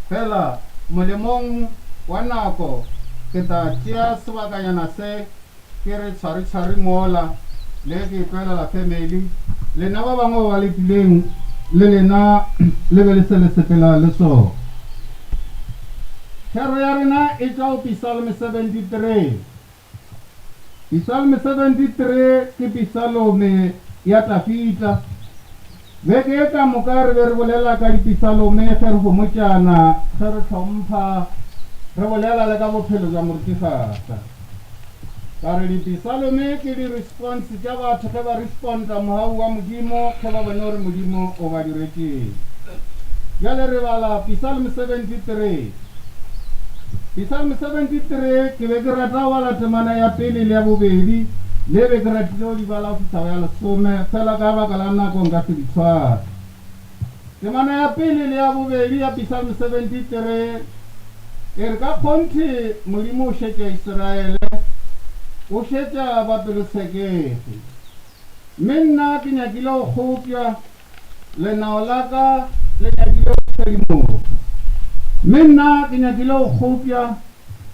Fela molemong wa nako ke tla tšea sebakanyana se ke re tshwari-tshwari mola le ke e tlogelela family. Lena ba bangwe ba ba letileng le lena le be le se le sepela le sona. Thero ya rena e tšwa go Pisalme 73. Pisalme 73 ke pisalome ya Dafida. Beke ye ka moka re be re bolela ka dipisalome ge re homotšana, ge re hlompha, re bolela le ka bophelo bja Moruti Gasa. Ka re dipisalome ke di-response tša batho ge ba responda mogau wa Modimo ge ba bone gore Modimo o ba diretšeng. Bjale re bala Pisalme 73. Psalm 73, ke be ke rata go bala temana ya pele le ya bobedi, le be ke ratile go di bala go fihla go ya lesome, fela ka baka la nako nka se di tshware. Temana ya pele le ya bobedi ya Psalm 73 e re, Ka kgonthe Modimo o šetša Isiraele, o šetša ba pelotshekegi. Mme nna ke nyakile go kgopša, Lenao la ka le nyakile go thedimoga, mme nna ke nyakile go kgopša.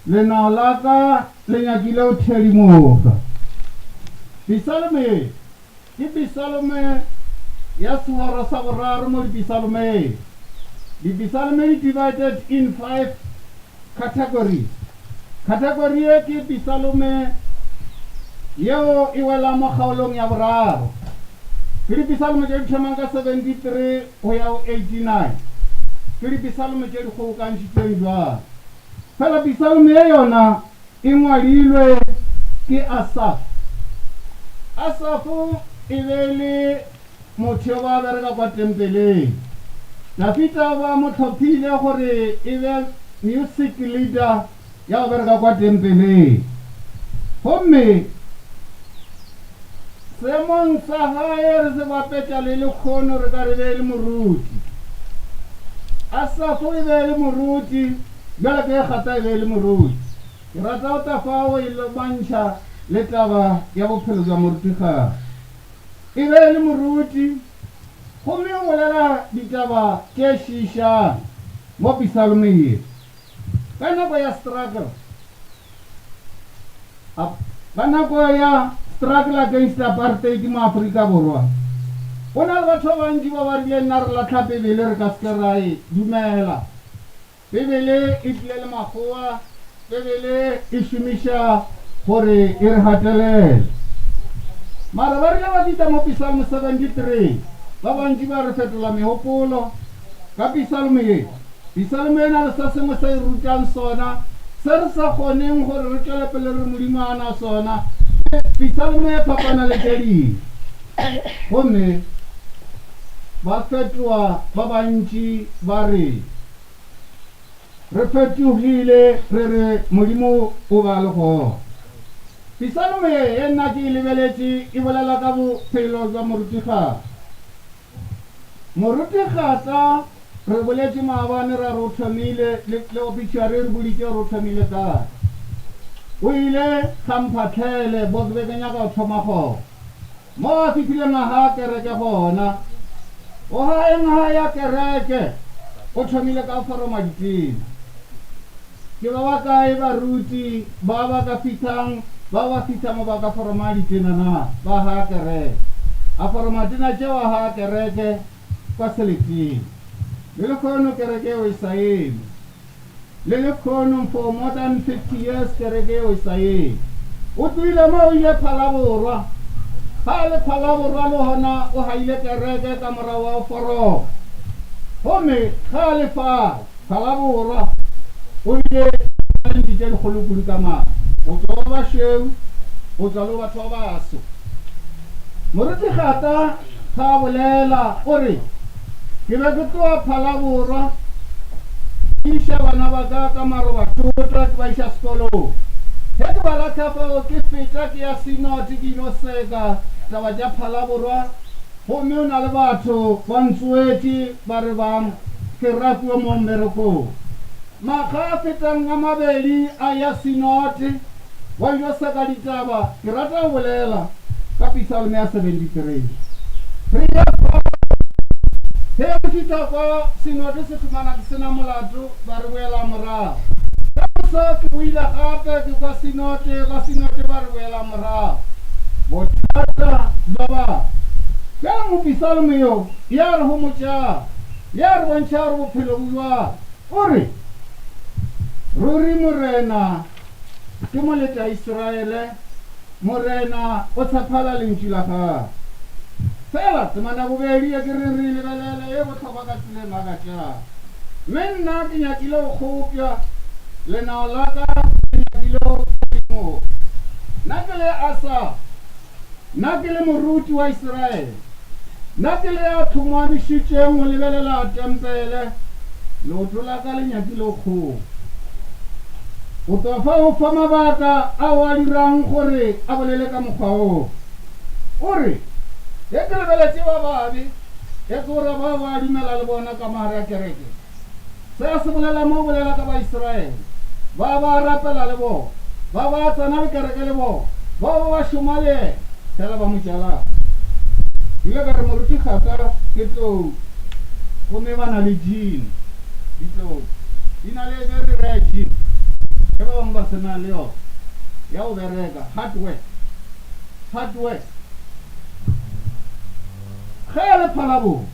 Lenao la ka le nyakile go thedimoga. Pisalome ye ke pisalome ya sehoro sa boraro mo dipisalomeng. Dipisalome di divided in five categories. Category ye ke pisalome yeo e welang mo kgaolong ya boraro. Ke dipisalome tše di thomang ka 73 go ya go 89. Ke dipisalome tše di kgobokantšhitšweng bjalo. Fela pisalome ye yona e ngwadilwe ke Asaf. Asafo e be e le Motho yo ba bereka kwa tempeleng. Dafita o ba mo hlophile gore e be music leader ya go bereka kwa tempeleng. Gomme seemong sa gae re se bapetša le lekgono re ka re be e le moruti. Asafo e be e le moruti, bjalo ka ge Gata e be e le moruti. Ke rata go tla fao e lomantšha le taba ya bophelo bja morutigadi. E be e le moruti, gomme o bolela ditaba tše šiišang mo pisalomeng ye. Ka nako ya struggle, ka nako ya struggle against apartheid mo Afrika Borwa, go na le batho ba bantši ba ba rileng na re lahla Bibele re ka se ke ra e dumela. Bibele e tlile le makgowa. Bibele e šomiša gore e re gatelele. Mara ba rile ba fihla mo Psalm 73, ba bantši ba re fetola megopolo ka psalm ye. Psalm e na le se sengwe se e rutang sona se re sa kgoneng gore re tšwele pele re Modimo a na sona. Psalm e fapana le tše dingwe. Gomme ba fetoa ba bantši ba re. Re fetogile re re Modimo o ba le gona. Psalme ye ye nna ke e lebeletše e bolela ka bophelo bja Moruti Gata. Moruti Gata re boletše maabane ra re o thomile le, le obituary e re boditše gore o thomile kae. O ile ga Mphahlele bo ke be ke nyaka go thoma gona. Mo a fihlile naga ya kereke gona, o gae naga ya kereke, o thomile ka go foroma ditena. Ke ba bakae baruti ba ba ka fihlang, ba ba fihla mo ba ka foroma ditena na? Ba ga kereke. A foroma tena tšeo a ga kereke kwa seleteng. Le lekhono kereke eo e sa eme. Le lekhono for more than 50 years kereke eo e sa eme. O tlohile mo o ile Phalaborwa. Ga a le Phalaborwa le gona o gaile kereke ka morago wa go foroma. Gomme ge a le fale Phalaborwa o bile le tše dikgolo kudu ka maatla. Go tšwa go ba bašweu, go tšwa le go batho ba baso. Moruti Gata Ge a bolela o re, Ke be ke tloga Phalaborwa ke iša bana ba ka ka marobathota ke ba iša sekolong. Ge ke ba lahla fao ke feta ke ya Synod ke ilo seka taba tša Phalaborwa gomme o na le batho ba ntsoetše ba re ba ke rapiwe mo mmerekong. Makga a fetang a mabedi a ya Synod Wa ilo seka ditaba, ke rata go bolela ka Psalme ya 73. Re ya kwa, ge re fihla kwa Sinote se fumana ke se na molato, ba re boela morago. Ka moso ke boile gape ke kwa Sinote, ba Sinote ba re boela morago. Bothata bja batho. Bjale mopisalme yo ya re homotšago, ya re bontšha gore bophelo bo bjang, o re, Ruri Morena Ke moleta Israele, Morena o tshephala lentšu la gagwe. Fela temana ya bobedi ye ke reng re e lebelele e bohlokwa ka tsela e makatšago. Mme nna ke nyakile go kgopša, lenao la ka le nyakile go phadimoga. Nna ke le Asaf, nna ke le moruti wa Israele, nna ke le ya thongwamišitšeng go lebelela tempele, leoto la ka le nyakile go kgopša. Go tloga fao o fa mabaka ao a dirang gore a bolele ka mokgwa woo. O re, Ge ke lebeletše ba babe, e ke gore bao ba dumela le bona ka mo gare ga kereke. Se a se bolela mo o bolela ka Baisraele, ba ba rapela le bona, ba ba tsena le kereke le bona, bao ba ba šoma le yena, fela ba mo tšeela. Ke ile ka re, Moruti Gata ke tlou, gomme ba na le gene, ditlou. Di na le very rare gene, ge ba bangwe ba se na le yona, ya go bereka, hard work, hard work. Ge a le phalabong,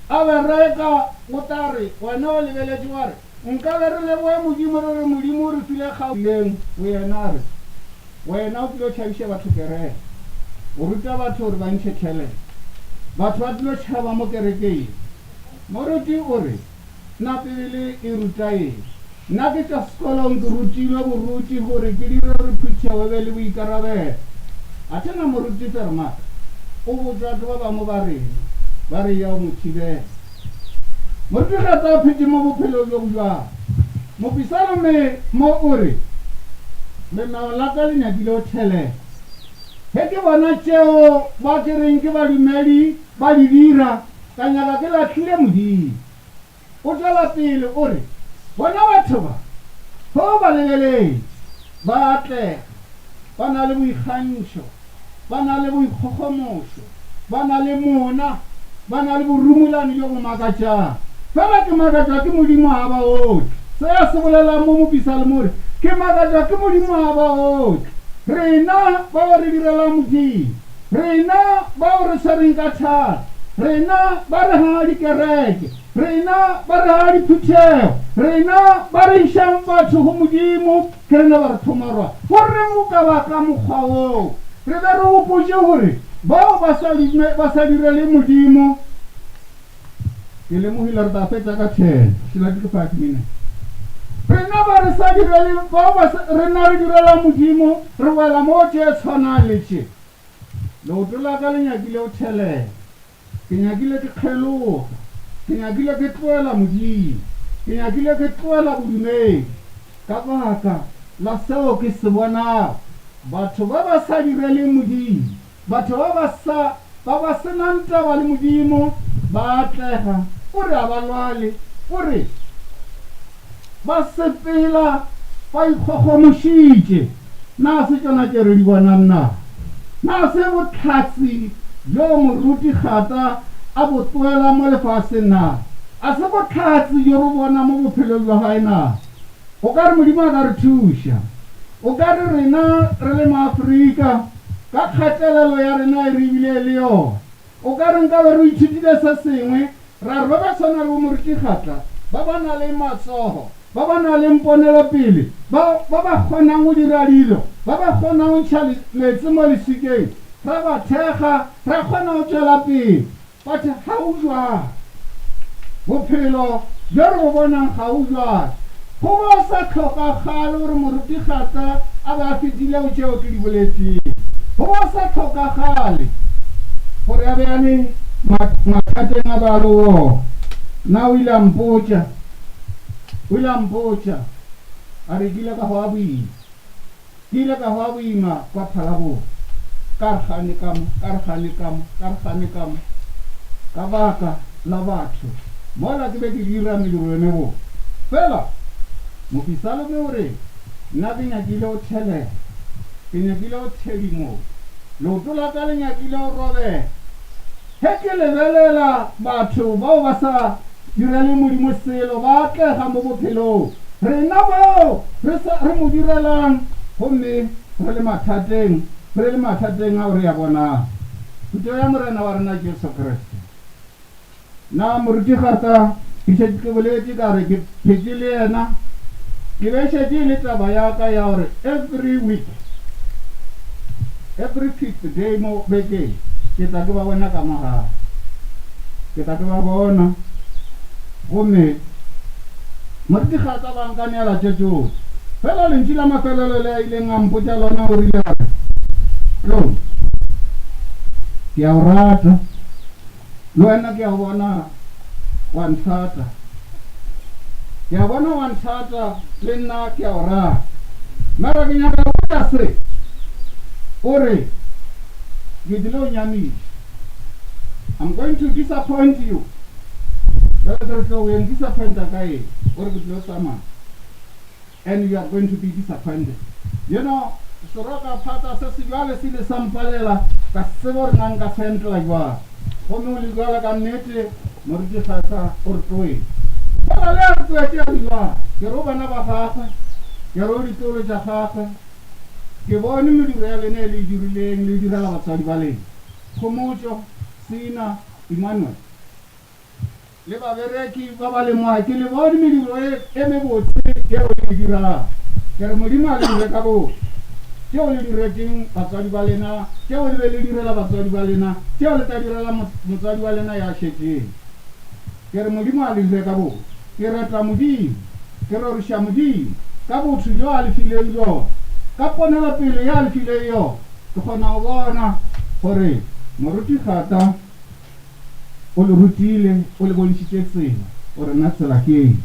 a bereka, o tla re, wena o lebeletše wa re, Nka be re leboge Modimo re re Modimo o re file kgau. Leng go yena a re, Wena o tlilo tšhabiša batho kereke, o ruta batho gore ba ntšhe tšhelete. Batho ba tlilo tšhaba mo kerekeng. Moruti o re, Na Bibele e ruta eng? Nna ke tšwa sekolong ke rutilwe boruti gore ke dire gore phuthego e be le boikarabelo. Athe na moruti Vermaak o botšwa ke ba bangwe ba rena ba re eya o mo thibela. Moruti Gata o phetše mo bophelo bjo bo bjalo. Mopisalome mo o re, Lenao la ka le nyakile go thelega. Ge ke bona tšeo ba ke reng ke badumedi ba di dira, ka nyaka ke lahlile Modimo. O tšwela pele o re, Bona batho ba, ge o ba lebeletše, ba a atlega, ba na le boikgantšho, ba na le boikgogomošo, ba na le mona, ba na le borumolane bjo bo makatšago. Fela ke makatšwa ke Modimo a ba otle. Se a se bolelang mo mopisalmo o re, Ke makatšwa ke Modimo a ba otle. Rena bao re direlang Modimo, rena bao re swereng ka thata, rena ba re haga dikereke. Rena ba re aga diphuthego, rena ba re išang batho go Modimo, ke rena ba re thomarwa. Go reng go ka ba ka mokgwa woo? Re be re gopotše gore bao ba sa, ba sa direle Modimo, Ke lemogile re tla fetša ka ten, šela ke 5 minutes. Rena ba re sa direle, bao ba sa, rena re direla Modimo, re wela mo tše tshwanang le tše. Leoto la ka le nyakile go thelela. Ke nyakile ke kgeloga. Ke nyakile ke tlohela Modimo. Ke nyakile ke tlohela bodumedi ka baka la seo ke se bonago. Batho ba ba sa direleng Modimo, batho ba ba sa, ba ba se nang taba le Modimo, ba atlega. O re a ba lwale. O re ba sepela ba ikgogomošitše. Na se tšona tše re di bonang na? Na se bohlatse bjo Moruti Kgata a bo tloela mo lefaseng na? A se bohlatse bjo re bona mo bophelong bja gae na? O ka re Modimo a ka re thuša. O ka re rena re le Maafrika, ka kgatelelo ya rena e re bile le yona, o ka re nkabe re ithutile se sengwe, ra re ba ba swana le bo Moruti Kgatla, ba ba na le matsogo, ba ba na le mponelopele, ba, ba ba kgonang go dira dilo, ba ba kgonang go ntšha meetse mo leswikeng, ra ba thekga, ra kgona go tšwela pele. But ga o jwalo. Bophelo bjo re bo bonang ga o jwalo. Go bo sa hlokagale gore Moruti Kgatla a be a fetile go tšeo ke di boletšego. Go bo sa hlokagale gore a be a le mathateng a ba le wona. Na o ile a mpotša, o ile a mpotša, a re ke ile ka hwa boima. Ke ile ka hwa boima kwa Phalaborwa, ka re gane ka mo, ka re gane ka mo, ka re gane ka mo, ka baka la batho, mola ke be ke dira mediro e mebotse. Fela, mopisalome o re, Nna ke nyakile go thelega, ke nyakile go thedimoga, leoto la ka le nyakile go robega. Ge ke lebelela batho bao ba sa direle Modimo selo ba atlega mo bophelong, rena bao re sa re mo direlang gomme re le mathateng, re le mathateng ao re a bonago. Thuto ya Morena wa rena Jesu Kriste. Na Moruti Kgata, ke šetše ke boletše ka re ke phetše le yena, ke be šetše e le taba ya ka ya gore every week, every fifth day mo bekeng ke tla ke ba bona ka mo gae. Ke tla ke ba bona gomme Moruti Kgata ba nkaneela tše tšohle. Fela lentšu la mafelelo le a ileng a mpotša lona o rile a re, Tlou, ke a o rata. Le wena ke a go bona wa nthata. Ke a bona wa nthata, le nna ke a o rata. Mara ke nyaka go botša se, o re, Ke tlile go nyamiša. I'm going to disappoint you. Jwale ke re tlo o eng disappointa ka eng? O re ke tlilo tsamaya. And you are going to be disappointed. You know, seroka phata se se bjale se ile sa mpalela, ka se tsebe gore na nka se entela jwang. Gomme o le bjale ka nnete, Moruti Kgahla o re tloetše. Fela le a re tloetše a le bjang? Ke re o bana ba gagwe, ke re o ditlolo tša gagwe. Ke bone mediro ya lena e le e dirileng, le e direla batswadi ba lena. Khomotšo, Sina, Emmanuel. Le babereki ba ba lemoga ke le bone mediro e, e mebotse yeo le e dirago. Ke re Modimo a le dire ka botho. Tšeo le diretšeng batswadi ba lena, tšeo le be le direla batswadi ba lena, tšeo le tla direla motswadi wa lena ya šetšeng. Ke re Modimo a le dire ka botho. Ke reta Modimo, ke roriša Modimo ka botho bjo a le fileng bjona, ka ponelopele ye a le fileng yona. Ke kgona go bona gore Moruti Kgata O le rutile, o le bontšhitše tsela, o re na tsela ke eng.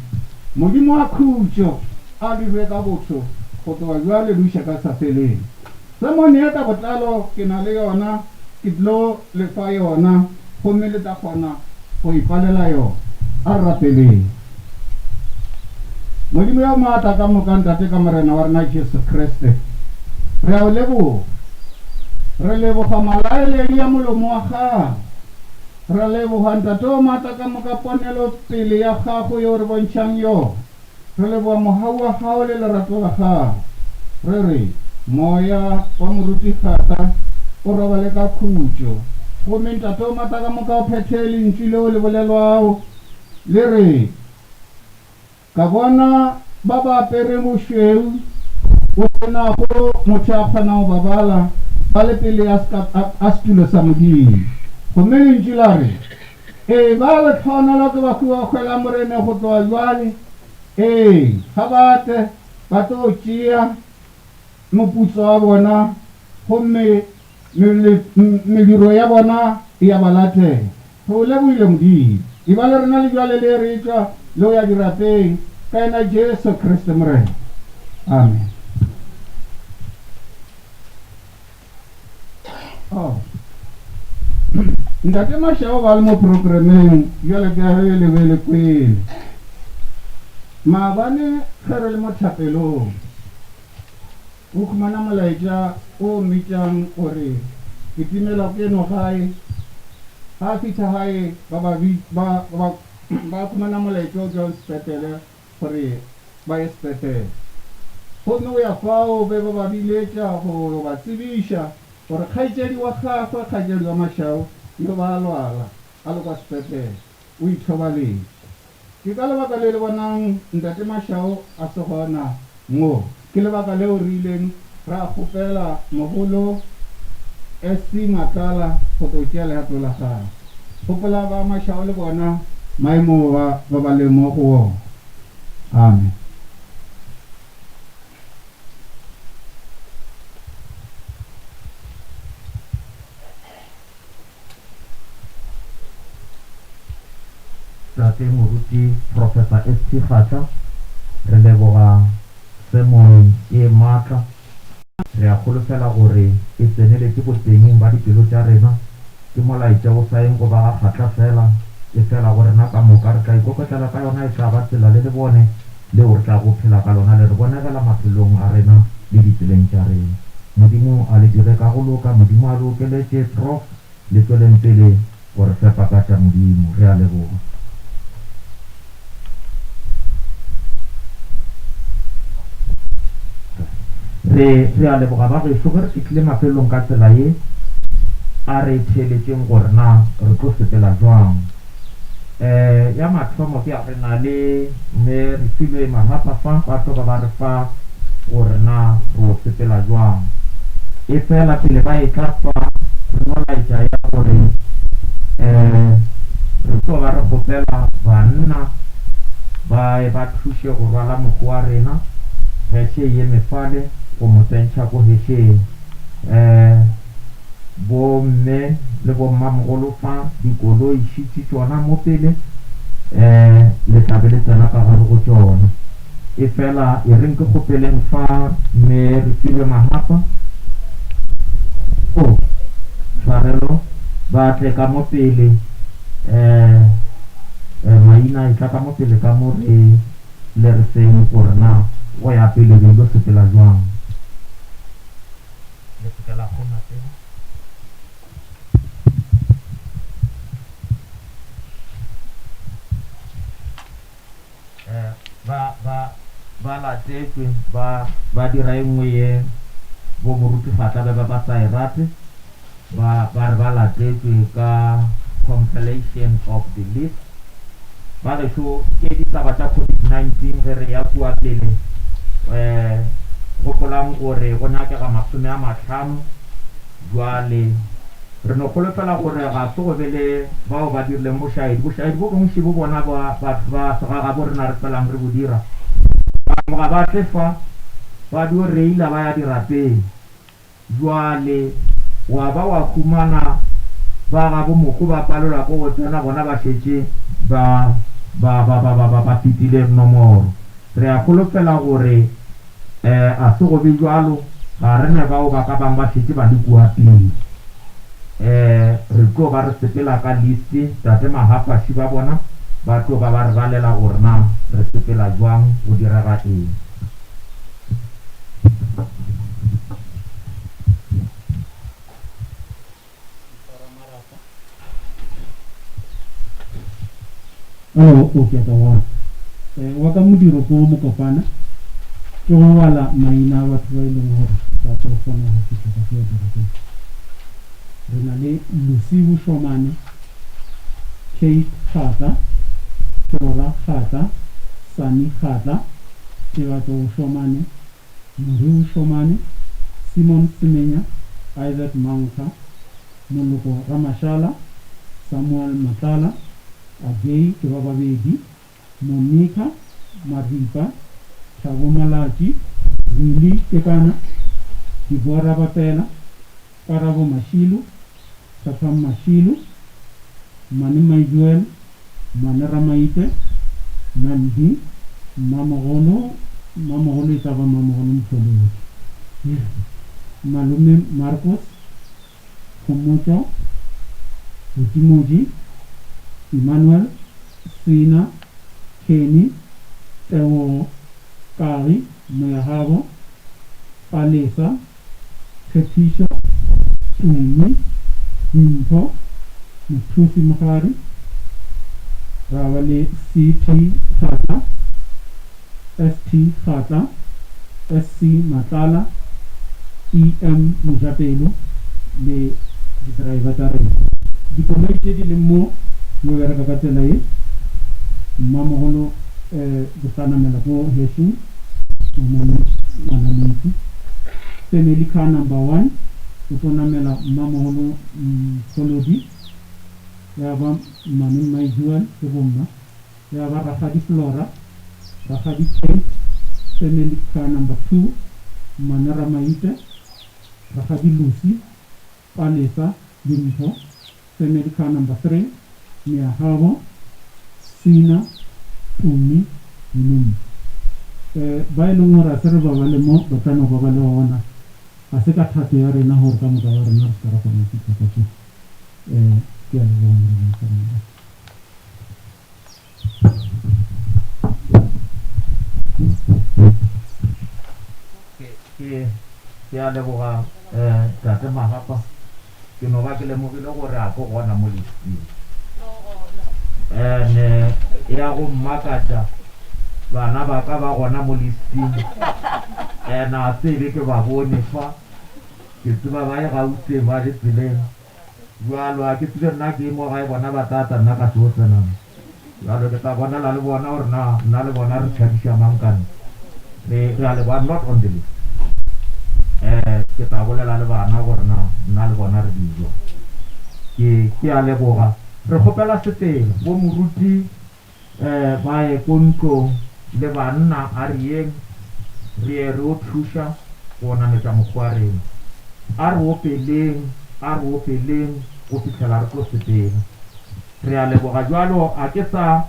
Modimo wa khutšo a le be ka botho go tloga bjale le iša ka sa feleng. Sermon ye ka botlalo ke na le yona, ke tlo le fa yona gomme le tla kgona go ipalela yona. A re rapeleng. Modimo yo maatla ka moka, Ntate ka Morena wa rena Jesu Kriste, re a o leboga. Re leboga malaeledi a molomo wa gago. Re leboga Ntate o maatla ka moka ponelo pele ya gago yeo re bontšhang yona. Re leboga mogau wa gago le lerato la gago. Re re, Moya wa Moruti Kgata o robale ka khutšo. Gomme Ntate o maatla ka moka o phethe lentšu leo le bolelwago. Le re, Ka bona ba ba apere bošweu, go se nago motho a kgonago ba bala, ba le pele a, a, a setulo sa Modimo. Gomme Lentšu la re, Ee, ba lehlogonolo ke bahu ba hwela Moreneng go tloga bjale. Ee, ga ba tle, ba tlo tšea moputso wa bona, gomme mediro ya bona e a ba latela. Re o lebohile, Modimo. Eba le rena le bjale le re etšwa le go ya dirapeng, ka yena Jesu Kriste Morena. Amen. Oh. Ntate Mashao ba le mo programmeng bjale ka ge le be le kwele. Maabane ge re le mo thapelong, O humana molaetša o mmitšang o re, Ke timela keno gae. Ga a fihla gae, ba ba ba ba ba humana molaetša o tšwang sepetlele gore ba ye sepetlele. Gomme go ya fao be ba ba biletša go yo ba tsebiša gore kgaetšedi wa gagwe, kgaetšedi wa Mashau, yo ba a lwala a le kwa sepetlele, o ithobaletše. Ke ka lebaka le le bonang Ntate Mashao a se gona mo. Ke lebaka leo re ileng ra kgopela Mogolo SC Matlala go tlo tšea legato la gagwe. Gopola ba Mashao le bona maemo ba ba ba leng mo go wona. Amen. Tate Moruti Professor ST Kgatla, re leboga sermon ye maatla. Re a holofela gore e tseneletše botengeng ba dipelo tša rena. Ke molaetša o sa yeng go ba ga Kgatla feela, efela go rena ka moka. Re tla ikokotlela ka yona, e tla ba tsela le lebone leo re tlago phela ka lona le re bonegela maphelong a rena le ditseleng tša rena. Modimo a le dire ka go loka. Modimo a le okeletše, Prof. Le tšweleng pele go re fepa ka tša Modimo. Re a leboga. Re, re a leboga ba gešo ge re fihlile mafelelong ka tsela ye. A re theeletšeng gore na re tlo sepela bjang. Eh, ya mathomo ke ya re na le mme Refilwe Mahapa fa, ba tlo ba ba re fa gore na ro sepela jwang. Efela pele ba etla fa, re no laetša ya gore eh, re tlo ba re kgopela banna ba e ba thuše go rwala mohu wa rena, heshe e eme fale go mo tsentšha ko hesheng. Eh, Bo mme le bo mmamogolo fa, dikoloi šitše tšona mo pele, eh, le tla be le tsena ka gare go tšona. Efela e reng ke kgopeleng fa mme re filwe mahapa? Oh, tshwarelo, ba tle ka mo pele, eh, eh, maina e tla ka mo pele ka mo re le re feng gore na go ya pele re ilo sepela jwang. Le se ke la kgoma pele. Eh, ba, ba, ba latetšwe, ba, ba dira e nngwe ye bo moruti Fatla be ba ba sa e rate, ba, ba re ba latetšwe ka compilation of the list. Ba gešo, ke ditaba tša COVID-19 ge re ya kua pele. Um gopolang gore go nyakega 50. Bjale, re no holofela gore ga se go be le bao ba dirileng bošaedi. Bošaedi bo bontši bo bona ba batho ba segagabo rena re felang re bo dira. Bangwe ga ba tle fa, ba dio reila ba ya dirapeng. Bjale wa ba wa humana ba gabo mohu ba palelwa ke go tsena, bona ba šetše ba, ba, ba, ba, ba, ba, ba fetile nomoro. Re a holofela gore eh, a se go be bjalo, ga re ne bao ba ka bang ba šetše ba le kua pele. Eh, re tlo ba re sepela ka list, Tate Mahapaši ba bona ba tlo ba ba re balela gore na re sepela bjang, go direga eng. Alo, o ke ka bona. Eh, wa ka modiro ko mokopana ke go bala maina a batho ba e leng gore ba tlo kgona go fihla ka kua dirapeng. Re na le Lucy Bošomane, Kate Kgatla, Flora Kgatla, Sunny Kgatla, Tebatšo Šomane, Moriu Šomane, Simon Semenya, Isaac Mankga, Moloko Ramashala, Samuel Matlala, Agei ke ba babedi, Monica Maripa, Thabo Malatji, Willie Kekana, Deborah Bapela, Karabo Mashilo, Tshepang Mashilo, Mmane Maijuel, Mmane Ramaite, Nandi, Mmamogolo, Mmamogolo e tla ba Mmamogolo Mofoloki, Malome Marcos, Khomotšo, Botimodi, Emmanuel, Sina, Kenny, Tebogo, Kagi, Moyagabo, Palesa, Tshepišo, Tumi, Dimpho, Mothusi Mogari, ra ba le CT Kgatla, ST Kgatla, SC Matlala, EM Mojapelo le di-driver tša rena. Dikoloi tše di leng mo di bereka ka tsela ye, Mmamogolo ke sa namela ko hešong, Mamone Ngwanamoitse. Family car number one o tlo namela Mmamogolo Mfolodi, ya ba Mmane Mmaijuan ke bomma, ya ba Rakgadi Flora, Rakgadi Kate, family car number two, Mmane Ramaite, Rakgadi Lucy, Palesa, Dimpho, family car number three, Meahabo, Sina, Tumi, Molumi. Ba e leng gore a se re ba bale mo, ba tla no ba ba le gona. Ga se ka thato ya rena gore ka moka ga rena re se ka ra kgona go fihla ka tšeo. Ke a leboga Morena Mokgwa. Ke, ke a leboga, Tate Magapa. Ke no ba ke lemogile gore a ko gona mo listing. Ene ya go mmakatša, bana ba ka ba gona mo listing. Ene a tsebe ke ba bone fa. Ke tseba ba ye Gauteng ba le tseleng. Bjalo a ke tsebe nna ke mo gae bona ba tla tla nna ka tlo tsena mo. Bjalo ke tla bonela le bona gore na nna le bona re tšhabiša mang ka nna. Re, re a leboga, I'm not on the list. Eh, ke tla bolela le bana gore na nna le bona re dijo. Ke, ke a leboga. Re kgopela sefela, bo moruti eh, ba ye ko ntlong le banna, a re yeng re ye re yo thuša go nametša mokgwa wa rena. A re opeleng, a re opeleng go fihlela re tlo sepela. Re a leboga bjalo. A ke sa,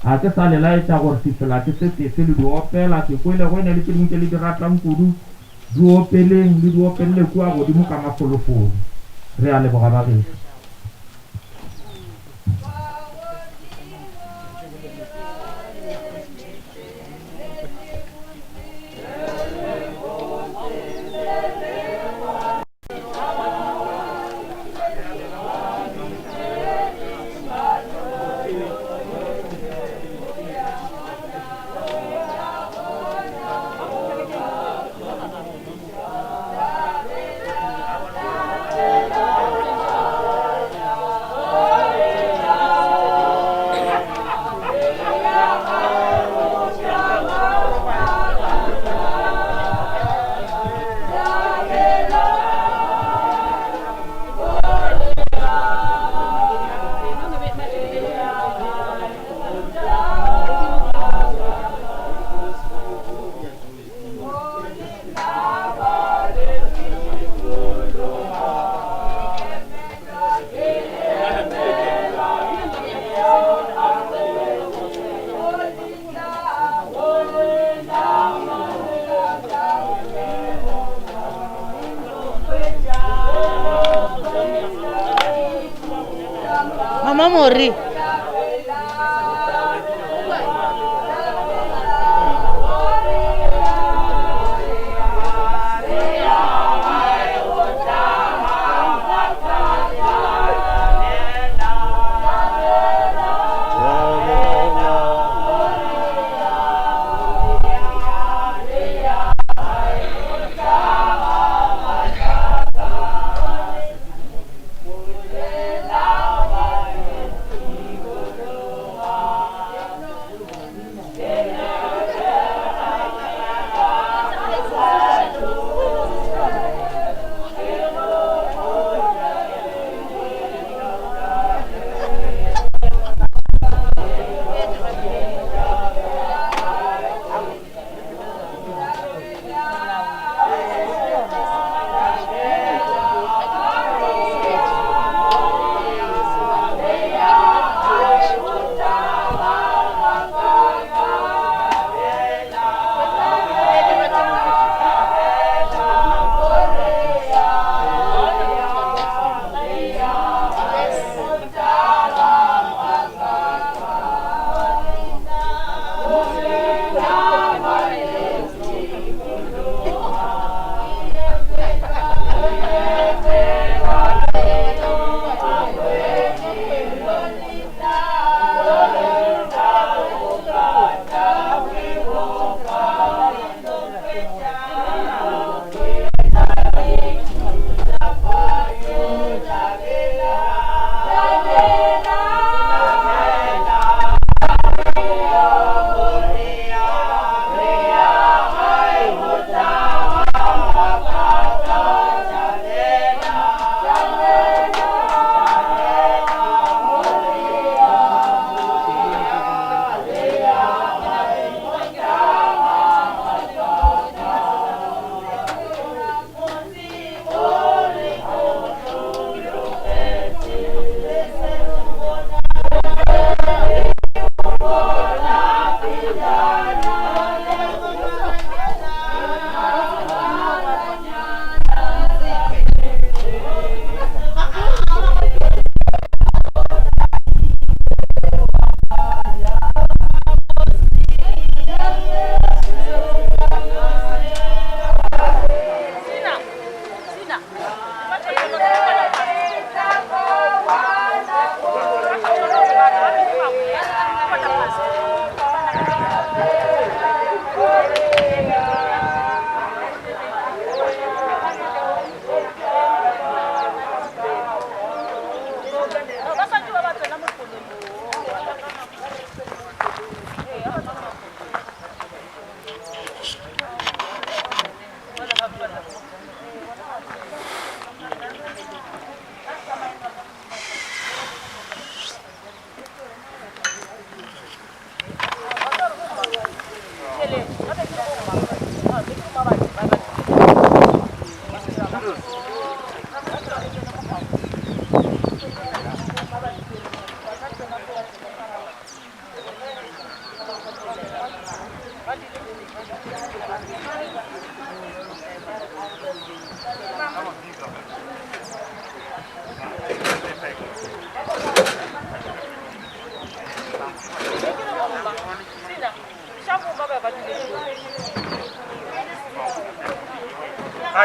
a ke sa le laetša gore sefela ke se sefe le di opela. Ke kwele go e na le tše dingwe tše le di ratang kudu. Di opeleng, le di opelele kua godimo ka mafolofolo. Re a leboga bagešo. Mama Mori.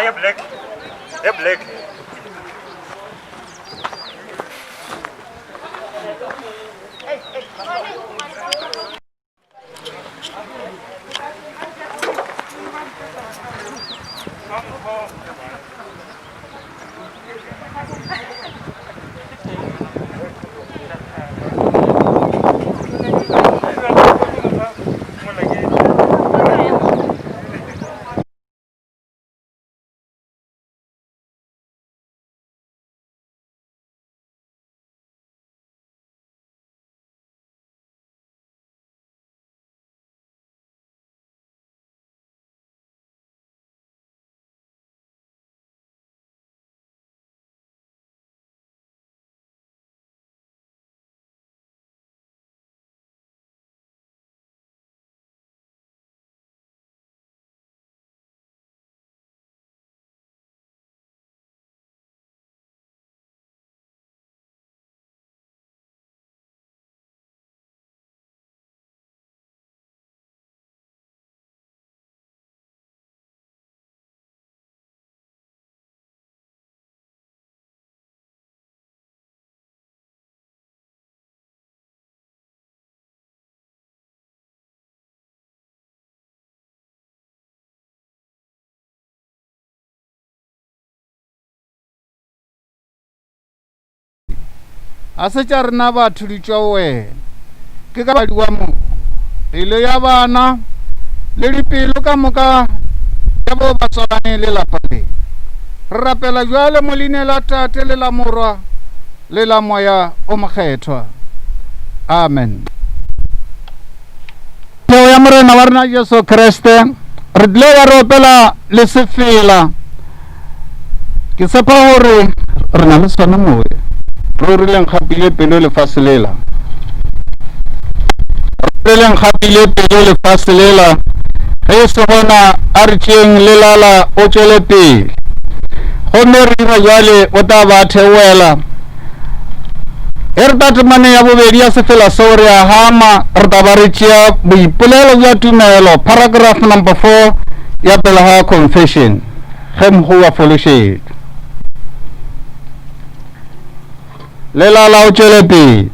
Ah, ye black. Ye black. A se tša rena batho di tšwa go wena. Ke ka badiwa mo pelo ya bana le dipelo ka moka tša bao ba tswalane le lapa le. Re rapela bjale mo leineng la Tate le la Morwa le la Moya o Mokgethwa. Amen. Peo ya Morena wa rena Jesu Kriste, re tlile ba re opela le sefela. Ke tshepa gore re na le sona mowe. Ruri le nkgapile pelo lefase lela. Ruri le nkgapile pelo lefase lela. Ge e se gona a re tšeeng lelala o tšwele pele. Gomme re dira jwale o tla ba theoela. Ge re tla temaneng ya bobedi ya sefela seo re a hama, re tla ba re tšea boipolelo bja tumelo, paragraph number 4 ya pele ga confession, ge mohu a fološetšwe. Lelala o tšwele pele.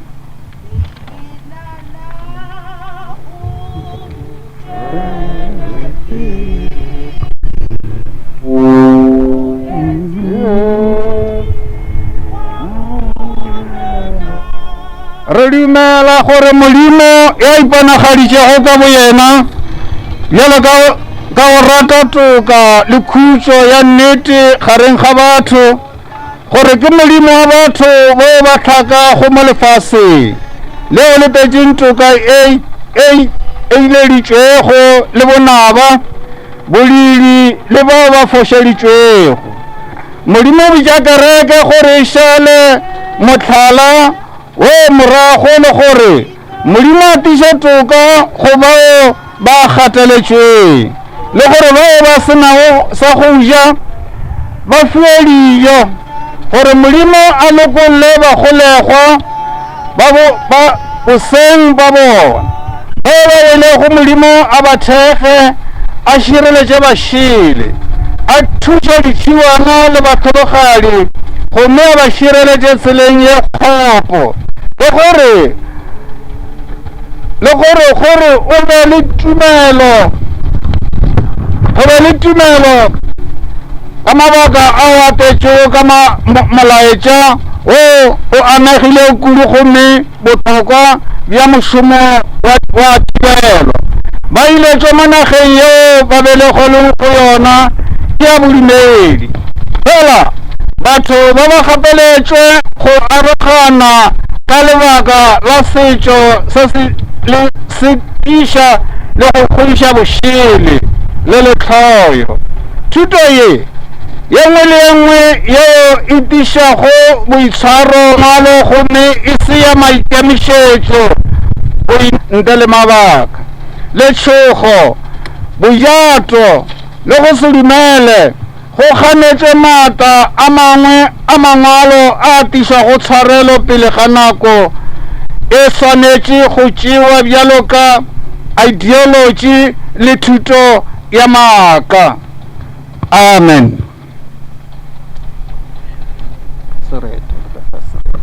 Re dumela gore Modimo ya iponagaditšego ka boyena bjalo ka ka go rata toka le khutšo ya nnete gareng ga batho, gore ke Modimo wa batho bao ba hlakago mo lefaseng leo le tletšeng toka e e ileditšwego le bonaba, bodiidi le bao ba fošeditšwego. Modimo o bitša kereke gore e šale mohlala wo morago le gore Modimo a tiše toka go bao ba gateletšweng le gore bao ba se nago sa go ja ba fiwe dijo, gore Modimo a lokolle bagolegwa ba ba boseng ba bona. Bao ba welego Modimo a ba thekge, a šireletše bašele, a thuše ditšhiwana le bahlologadi, gomme a ba šireletše tseleng ye kgopo, le gore le gore gore o be le tumelo go be le tumelo ka mabaka ao a tletšego ka molaetša wo o amegile kudu gomme bohlokwa bja mošomo wa thibelo ba iletšwe mo nageng yeo ba belegweleng go yona ke ya bodumedi fela batho ba ba gapeletšwe go arogana ka lebaka la setšo se se le se tiša le go kgodiša bošele le lehloyo. Thuto ye ye nngwe le ye nngwe yeo e tišago boitshwaro ngwalo gomme e se ya maikemišetšo go ntle le mabaka, letšhogo, bojato le go se dumele Go ganetšwe maatla a mangwe a Mangwalo a atišago tshwarelo pele ga nako e swanetše go tšewa bjalo ka ideology le thuto ya maaka. Amen. Sereto, re tla fa sereto.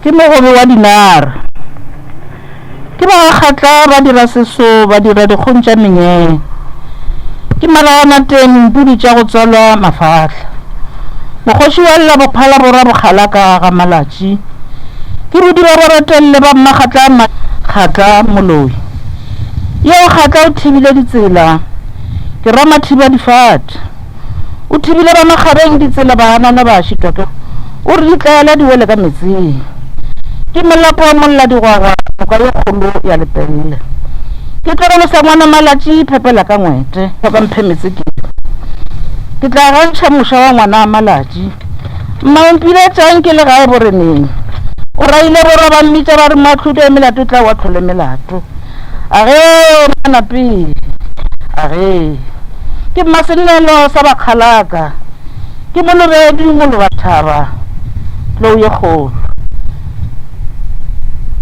Ke mogobe wa dinara. Ke ba ga Kgatla ba dira seso ba dira dikgong tša menyeng. Ke malawanateng mpudi tša go tswalwa mafahla. Mokgoši wa lla bophala borwa bokgalaka ga Malatši. Ke bodiba ba ratelle ba Mmakgatla Kgatla moloi. Yeo Kgatla o thibile ditsela. Ke ra mathiba difate. O thibile ba Makgabeng ditsela baanana ba šitwa ke o re ditlaela di wele ka metsing. Ke molapo wa Molladigwagwa noka ye kgolo ya Lepelle. Ke tlogelo sa ngwana Malatši phepela ka ngwete. Hloka mphe metse ke ke tla gantšha moša wa ngwana Malatši. Mma o mpiletšang ke le gae boreneng. O raile borwa ba mmitša ba re moahlodi wa melato tla wa tlhole melato. Agee Mmanapele, agee. Ke mmasennelo sa bakgalaka, ke molobedi molobathaba, tlou ye kgolo.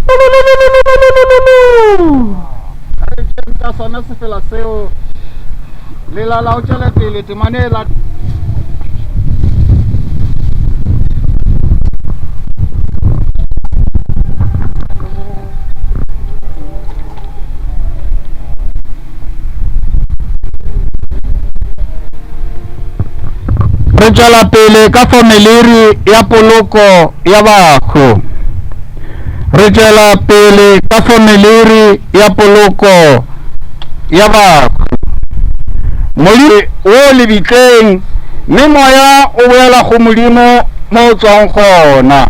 Lulululululululu. Re tšeeng ka sona sefela seo, lelala o tšwele pele temane e la. Re tšwela pele ka formeliri ya poloko ya bahu. Re tšwela pele ka formeliri ya poloko ya bahu. Modimo wo lebitleng, mme moya o boela go Modimo mo o tswang gona.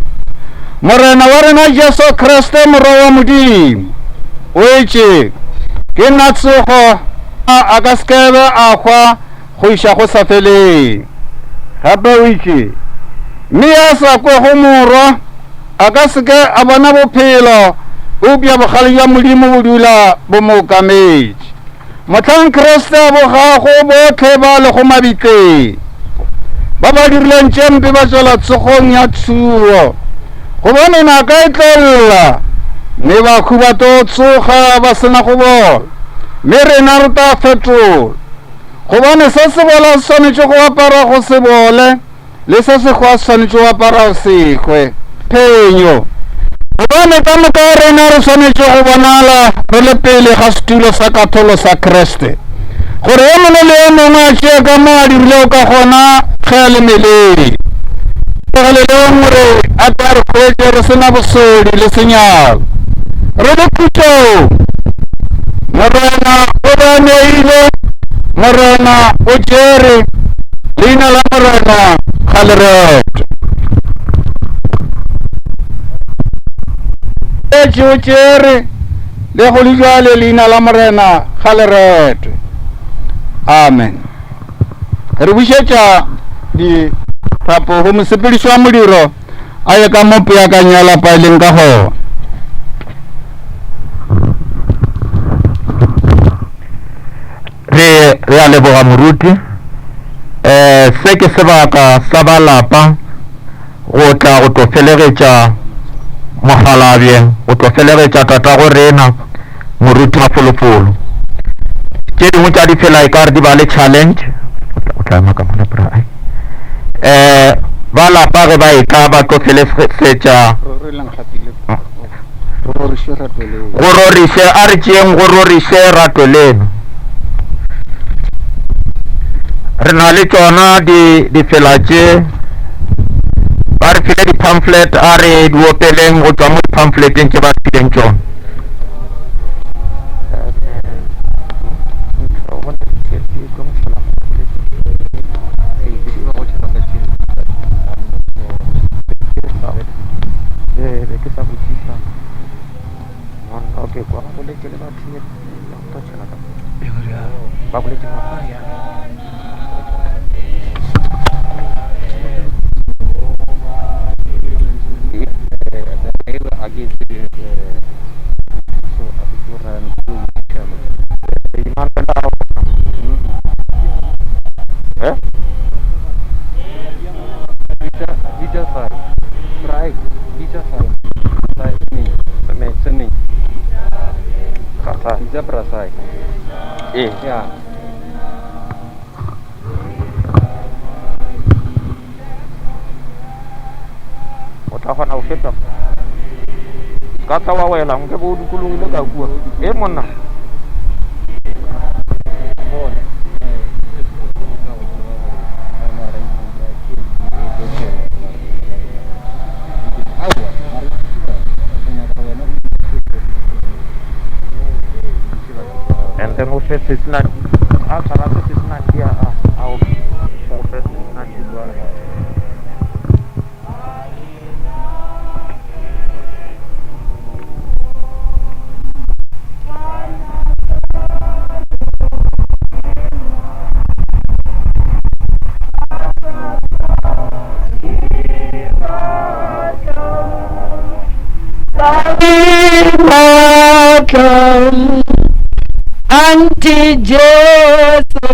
Morena wa rena Jesu Kriste, Morwa wa Modimo, o itše, Ke nna tsogo, a ka se ke be a hwa go iša go sa feleng. Gape o itše, Mme ya sa kwego Morwa a ka se ke a bona bophelo, eupša bogale bja Modimo bo dula bo mo okametše. Mohlang Kriste a bogago bohle ba lego mabitleng, ba ba dirileng tše mpe ba tšwela tsogong ya tšhuo, gobane naka e tlo lla, mme bahu ba tlo tsoga ba se na go bola, mme rena re tla fetolwa. Gobane se se bola se swanetše go apara go se bole, le se se hwa se swanetše go apara go se hwe. Phenyo. Gobane ka moka rena re swanetše go bonala re le pele ga setulo sa kahlolo sa Kriste, gore yo mongwe le yo mongwe a tšee ka mo a dirilego ka gona ge a le meleng. Tlogeleleng gore a tle a re hwetše re se na bosodi le senyalo, re le khutšong. Morena o ba neile, Morena o tšere. Leina la Morena ga le retwe. Etše o tšere, le go le bjale leina la Morena ga le retwe. Amen. Re bušetša dithapo go mosepediši wa modiro a ye ka mo peakanyo ya lapa e leng ka gona. Re, re a leboga moruti. Eh, se ke sebaka sa ba lapa go tla go tlo felegetša mokgalabje, go tlo felegetša tatago rena, moruti Mafolofolo. Tše dingwe tša difela e ka re di ba le challenge. O tla ema ka mona bra. Eh, ba lapa ge ba etla ba tlo felegetša Go roriše, a re tšeeng go roriše rato leno. Re na le tšona di difela tše, ba re file di-pamphlet, a re di opeleng go tšwa mo di-pamphleteng tše ba re fileng tšona. Be ke sa botšiša monna okay kwa ba boletše le batho ya go tšhela ka ba boletše ba ba ya Eh? Bitsa Brasai. Ee. Ya. O tla kgona go feta mo. Ka tla wa wela nke bo o dikologile ka kua. E monna. And then o fe sesenati a tshwara se sesenati a a o fe sesenati jwale. Anti Jesu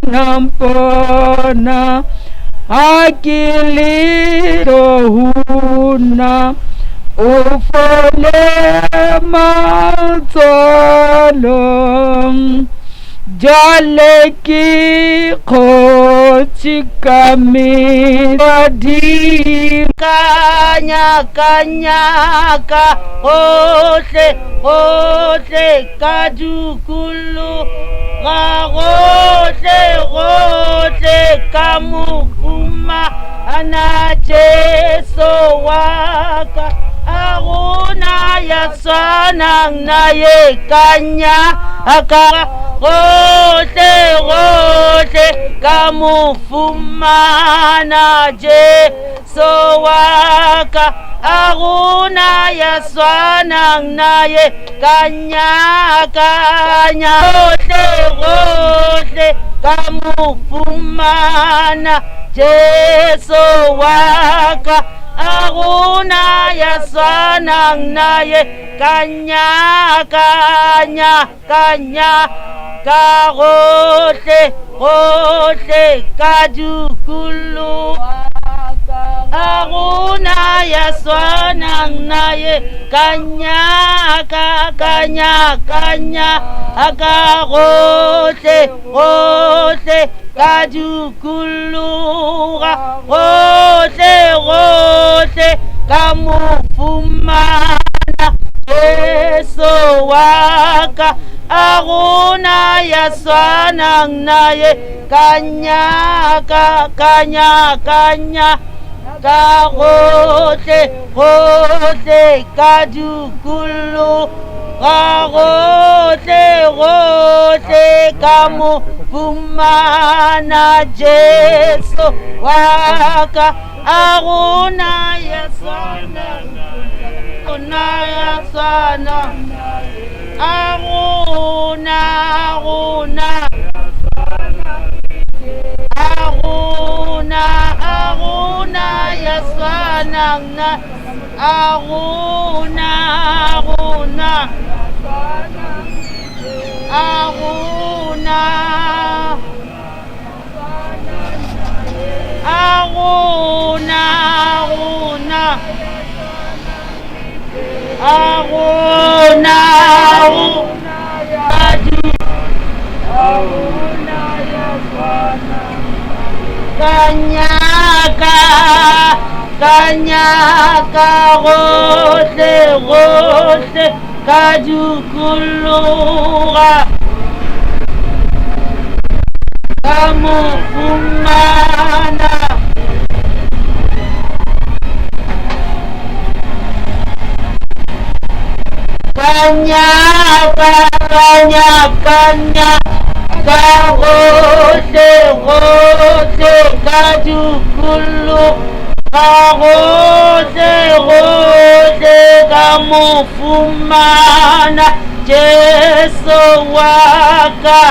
unampona akililo huna ufole matswalo jale ke kgotsi ka medi Kanya kanya ka gohle gohle ka dukologa gohle gohle ka mo fumana Jesu wa ka a gona ya swanang naye kanya ka gohle gohle ka mo fumana Jesu wa ka a gona ya swanang naye kanya kanya gohle gohle ka mo fumana Jesu wa ka a gona ya swanang naye kanya kanya kanya ka gohle gohle ka dukologa a gona ya swanang naye kanya ka kanya kanya ka gohle gohle ka dukologa gohle gohle ka mo fumana Jesu wa ka a gona ya swanang naye kanya ka kanya kanya ka gohle gohle ka dukologa gohle gohle ka mo fumana Jesu wa ka a gona ya swanang gona ya swana a gona gona a gona a gona ya swanang na a gona gona a gona a gona gona a gona kanyaka kanyaka gohle gohle ka dukologa ka mo fumana kanyaka kanya kanya ka gohle gohle ka dukologa gohle gohle ka mo fumana Jesu wa ka.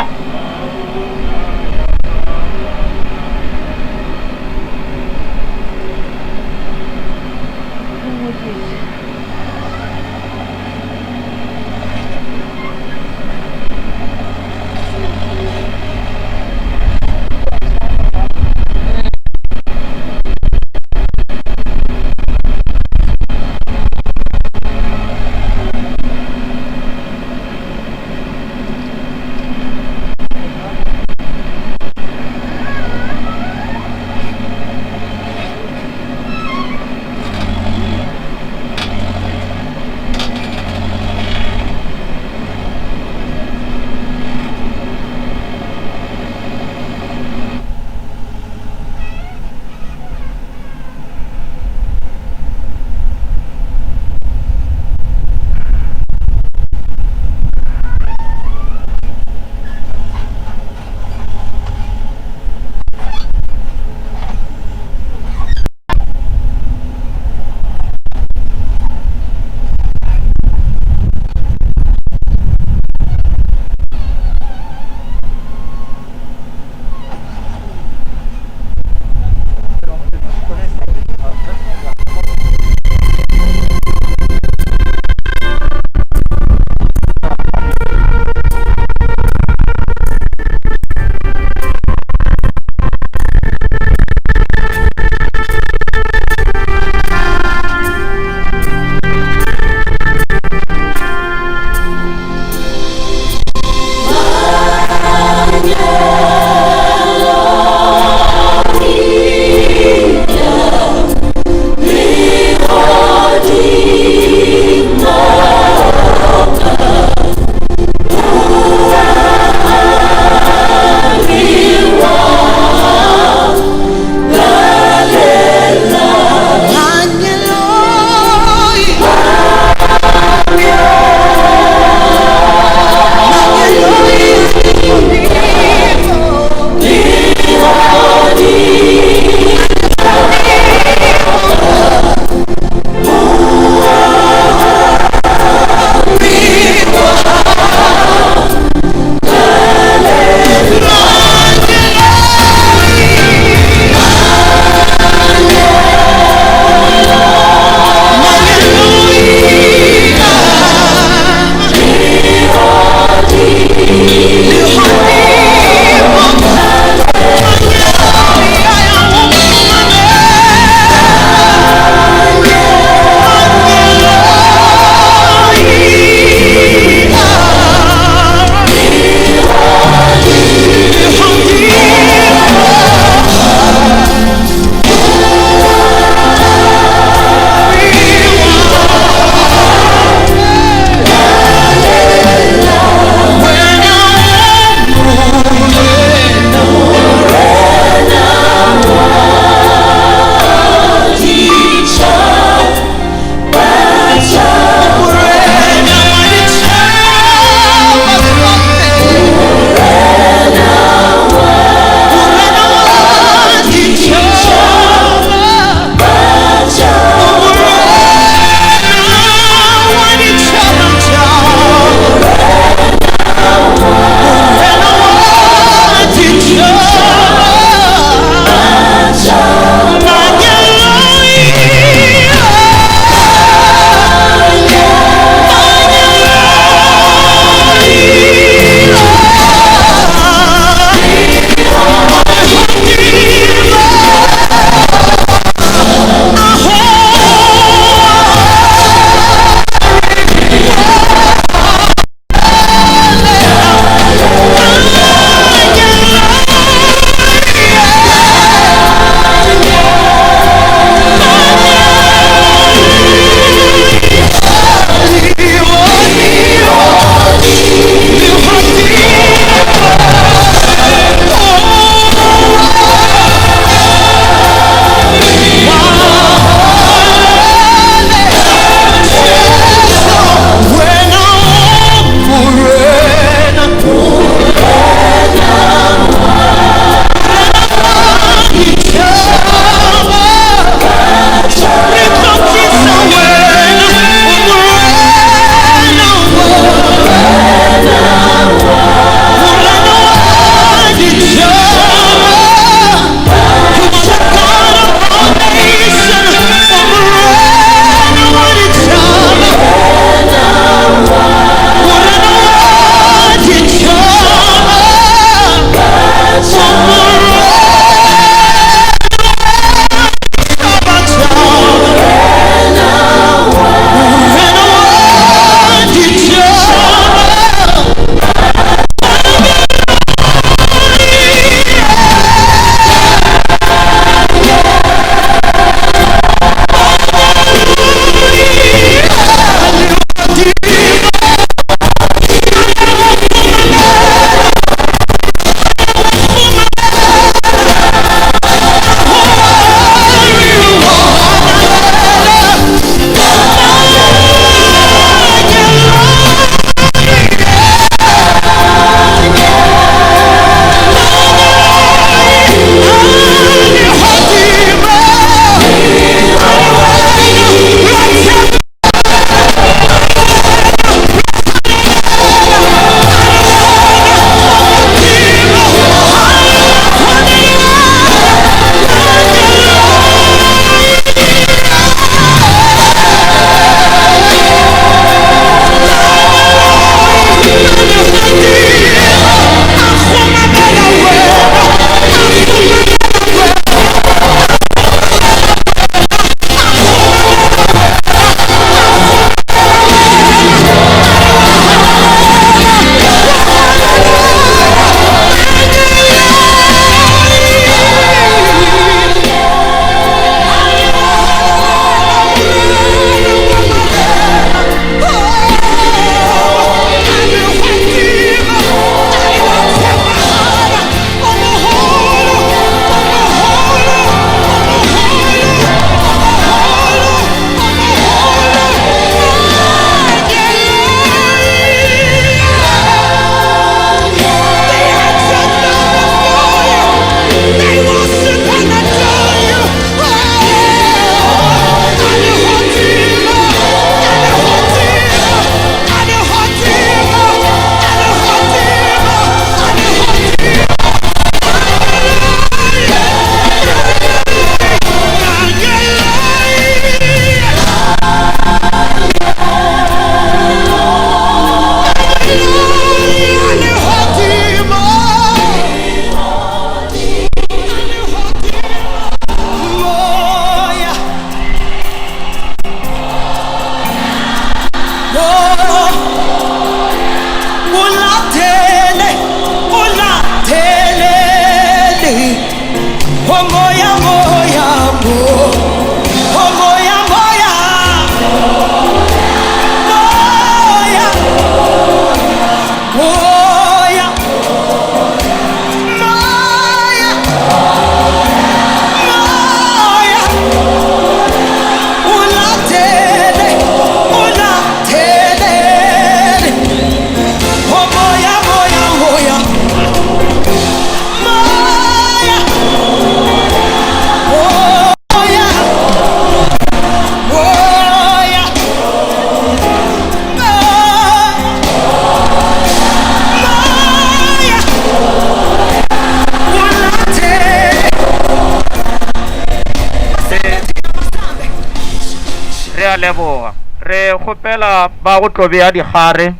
a leboga. Re kgopela ba go tlo bea dikgare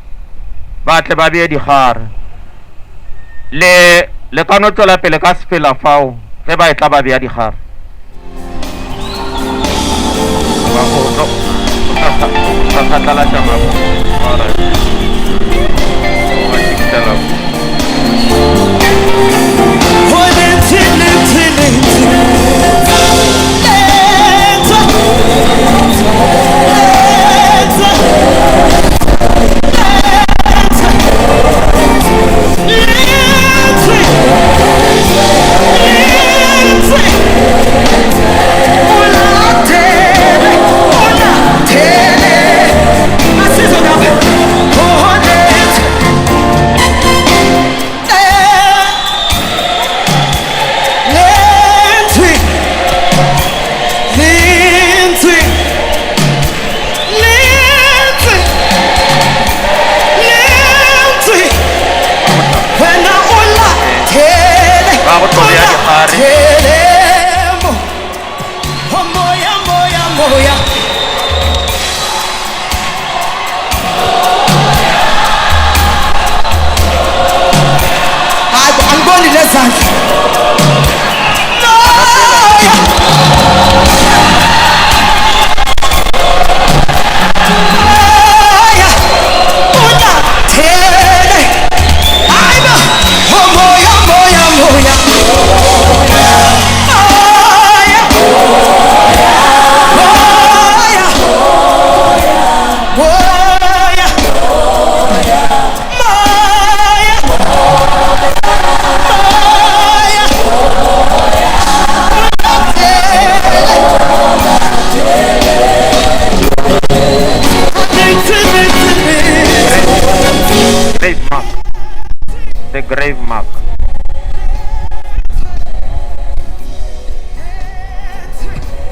ba tle ba bee dikgare. Le le ka no tšwela pele ka sefela fao ge ba etla ba bea dikgare. Ba go no o tla phatlalatša mabo. Alright. Wa ke Ba go tlo bea dikgare. Angiboni lezandla. Grave mark. The grave mark.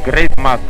Grave mark.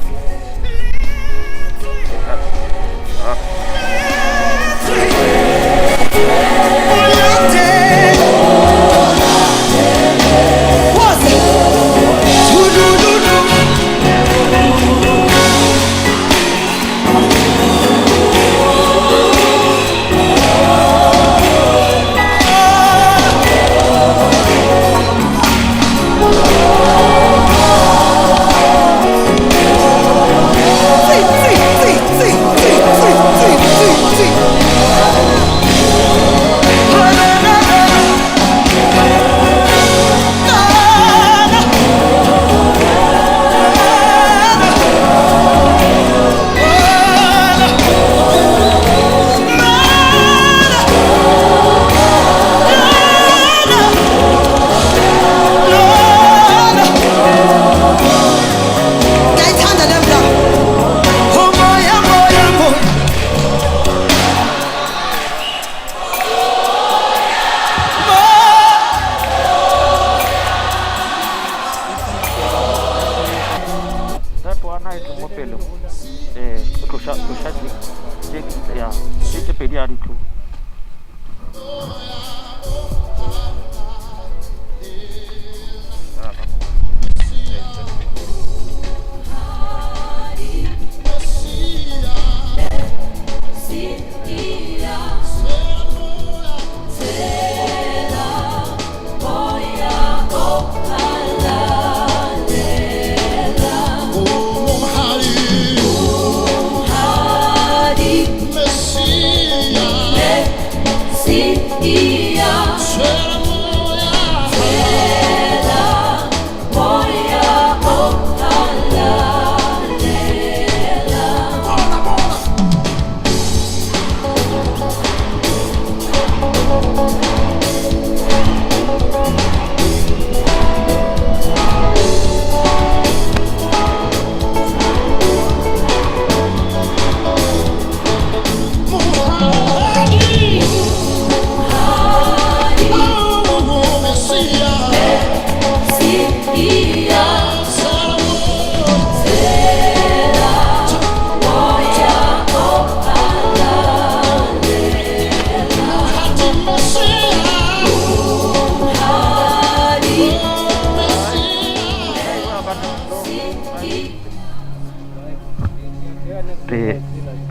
Re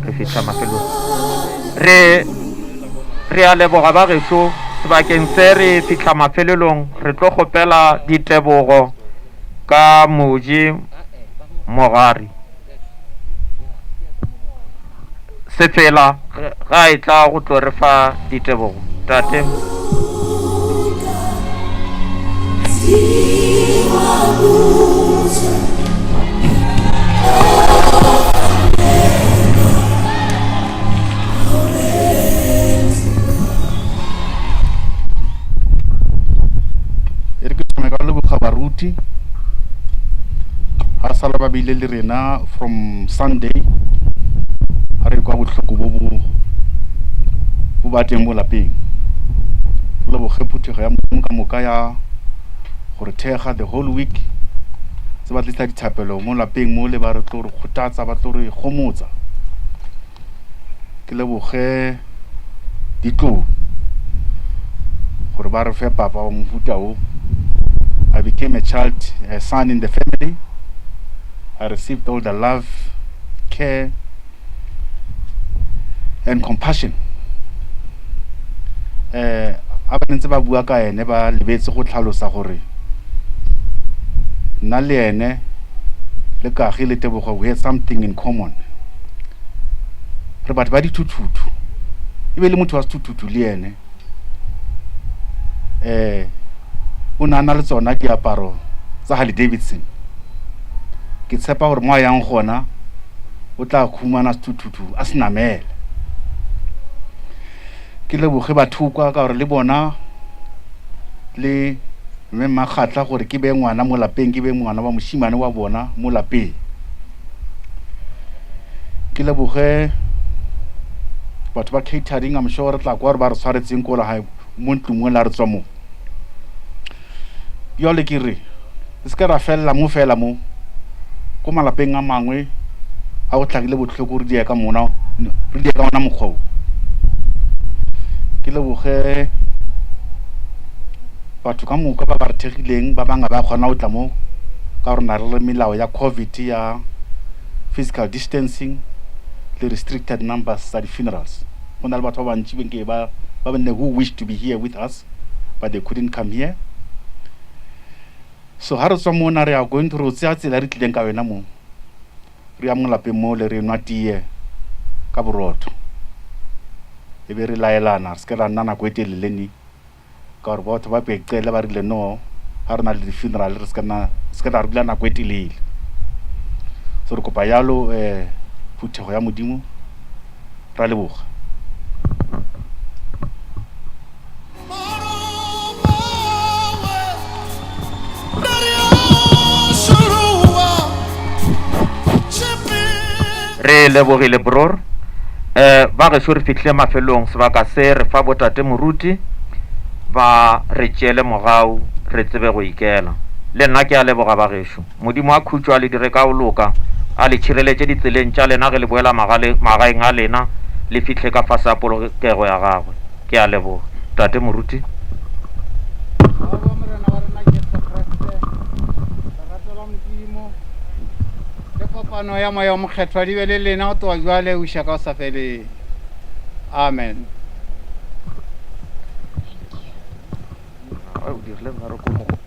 re fihla mafelong. Re re a leboga ba gešo sebakeng se re fihla mafelelong re tlo kgopela ditebogo ka moji mogari sefela ga e tla go tlo re fa ditebogo tate. E re ke thome ka leboga baruti ga sala ba bile le rena from Sunday ga re kwa bohloko bo bo bo ba teng mo lapeng. Ke leboge phuthego ya Modimo ka moka ya gore thekga the whole week tse ba tlisa dithapelo mo lapeng mo le ba re tlo re kgothatsa ba tlo re gomotsa. Ke leboge ditlou gore ba re fe papa wa mohuta wo. I became a child, a son in the family. I received all the love, care, and compassion. Eh, a ba ntse ba bua ka ene ba lebetse go tlhalosa gore nna le ene le Kagi le Tebogo we had something in common. Re batho ba dithuthuthu. E be le motho wa sethuthuthu le ene. Eh, o ne a na le tsona diaparo tsa Harley Davidson. Ke tshepa gore mo a yang gona o tla khumana sethuthuthu a se namele. Ke leboge bathokwa ka gore le bona le mme Mmakgatla gore ke be ngwana mo lapeng, ke be ngwana wa mošimane wa bona mo lapeng. Ke leboge batho ba catering, I'm sure re tla kwa gore ba re tshwaretseng ko gae mo ntlong mo la re tswa mo. Bjale ke re re se ke ra felela mo fela mo ko malapeng a mangwe a go hlakile bohloko re die ka mona re die ka ona mokgwa wo. Ke leboge batho ka moka ba ba re thekgileng ba bangwe ba kgona go tla mo ka gore na re le melao ya covid ya physical distancing le restricted numbers tsa di-funerals. Go na le batho ba bantši benke ba ba nne who wish to be here with us but they couldn't come here. So ha re tswa mona re are going to re tseya tsela re tlileng ka yona mo. Re ya mo lapeng mo le re nwa tee ka borotho. E be re laelana re se ke ra nna nako e telele ni. Ka gore batho ba Pekcele ba rile no ga re na le di-funeral re se ke na se ke ra dula nako e telele. So re kopa yalo um phuthego ya Modimo ra leboga. Re lebogile bror. Eh, ba gešo re fihlile mafelong sebaka se re fa botate moruti ba re tšeele mogau re tsebe go ikela. Le nna ke a leboga ba gešo. Modimo a khutšo a le dire ka go loka, a le tšhireletše ditseleng tša lena ge le boela magaeng a lena, le fihle ka fase ga polokego ya gagwe. Ke a leboga. Tate Moruti. Mogau wa Morena wa rena Jesu Kriste, lerato la Modimo, le kopano ya Moya o Mokgethwa di be le lena go tloga bjale go iša ka go sa feleng. Amen. O dirile mmereko o mogolo.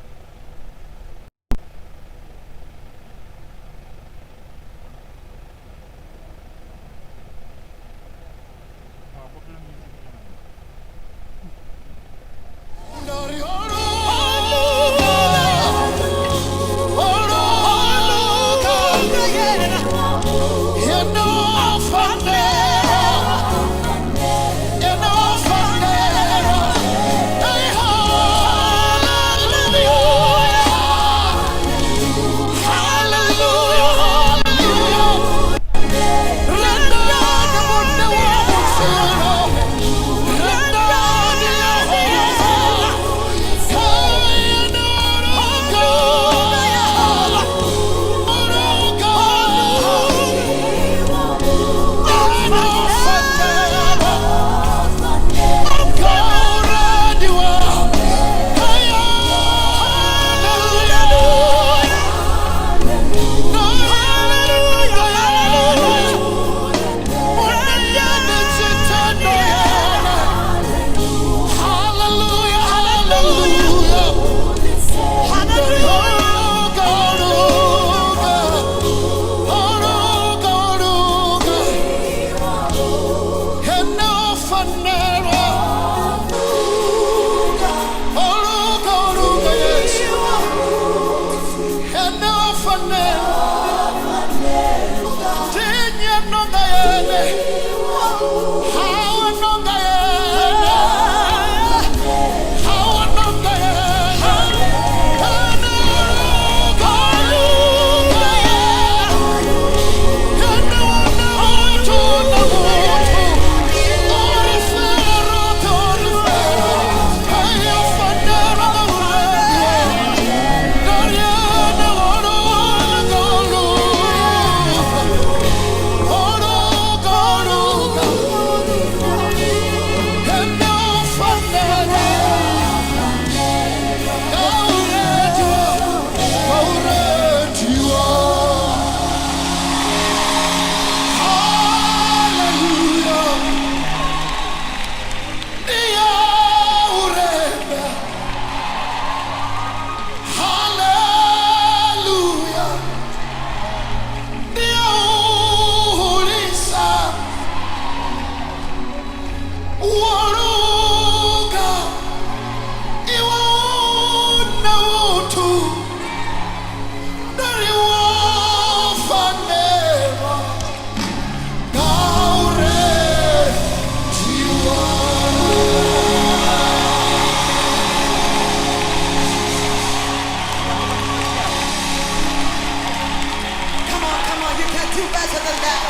than that.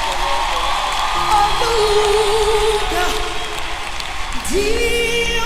Oh, look, dear.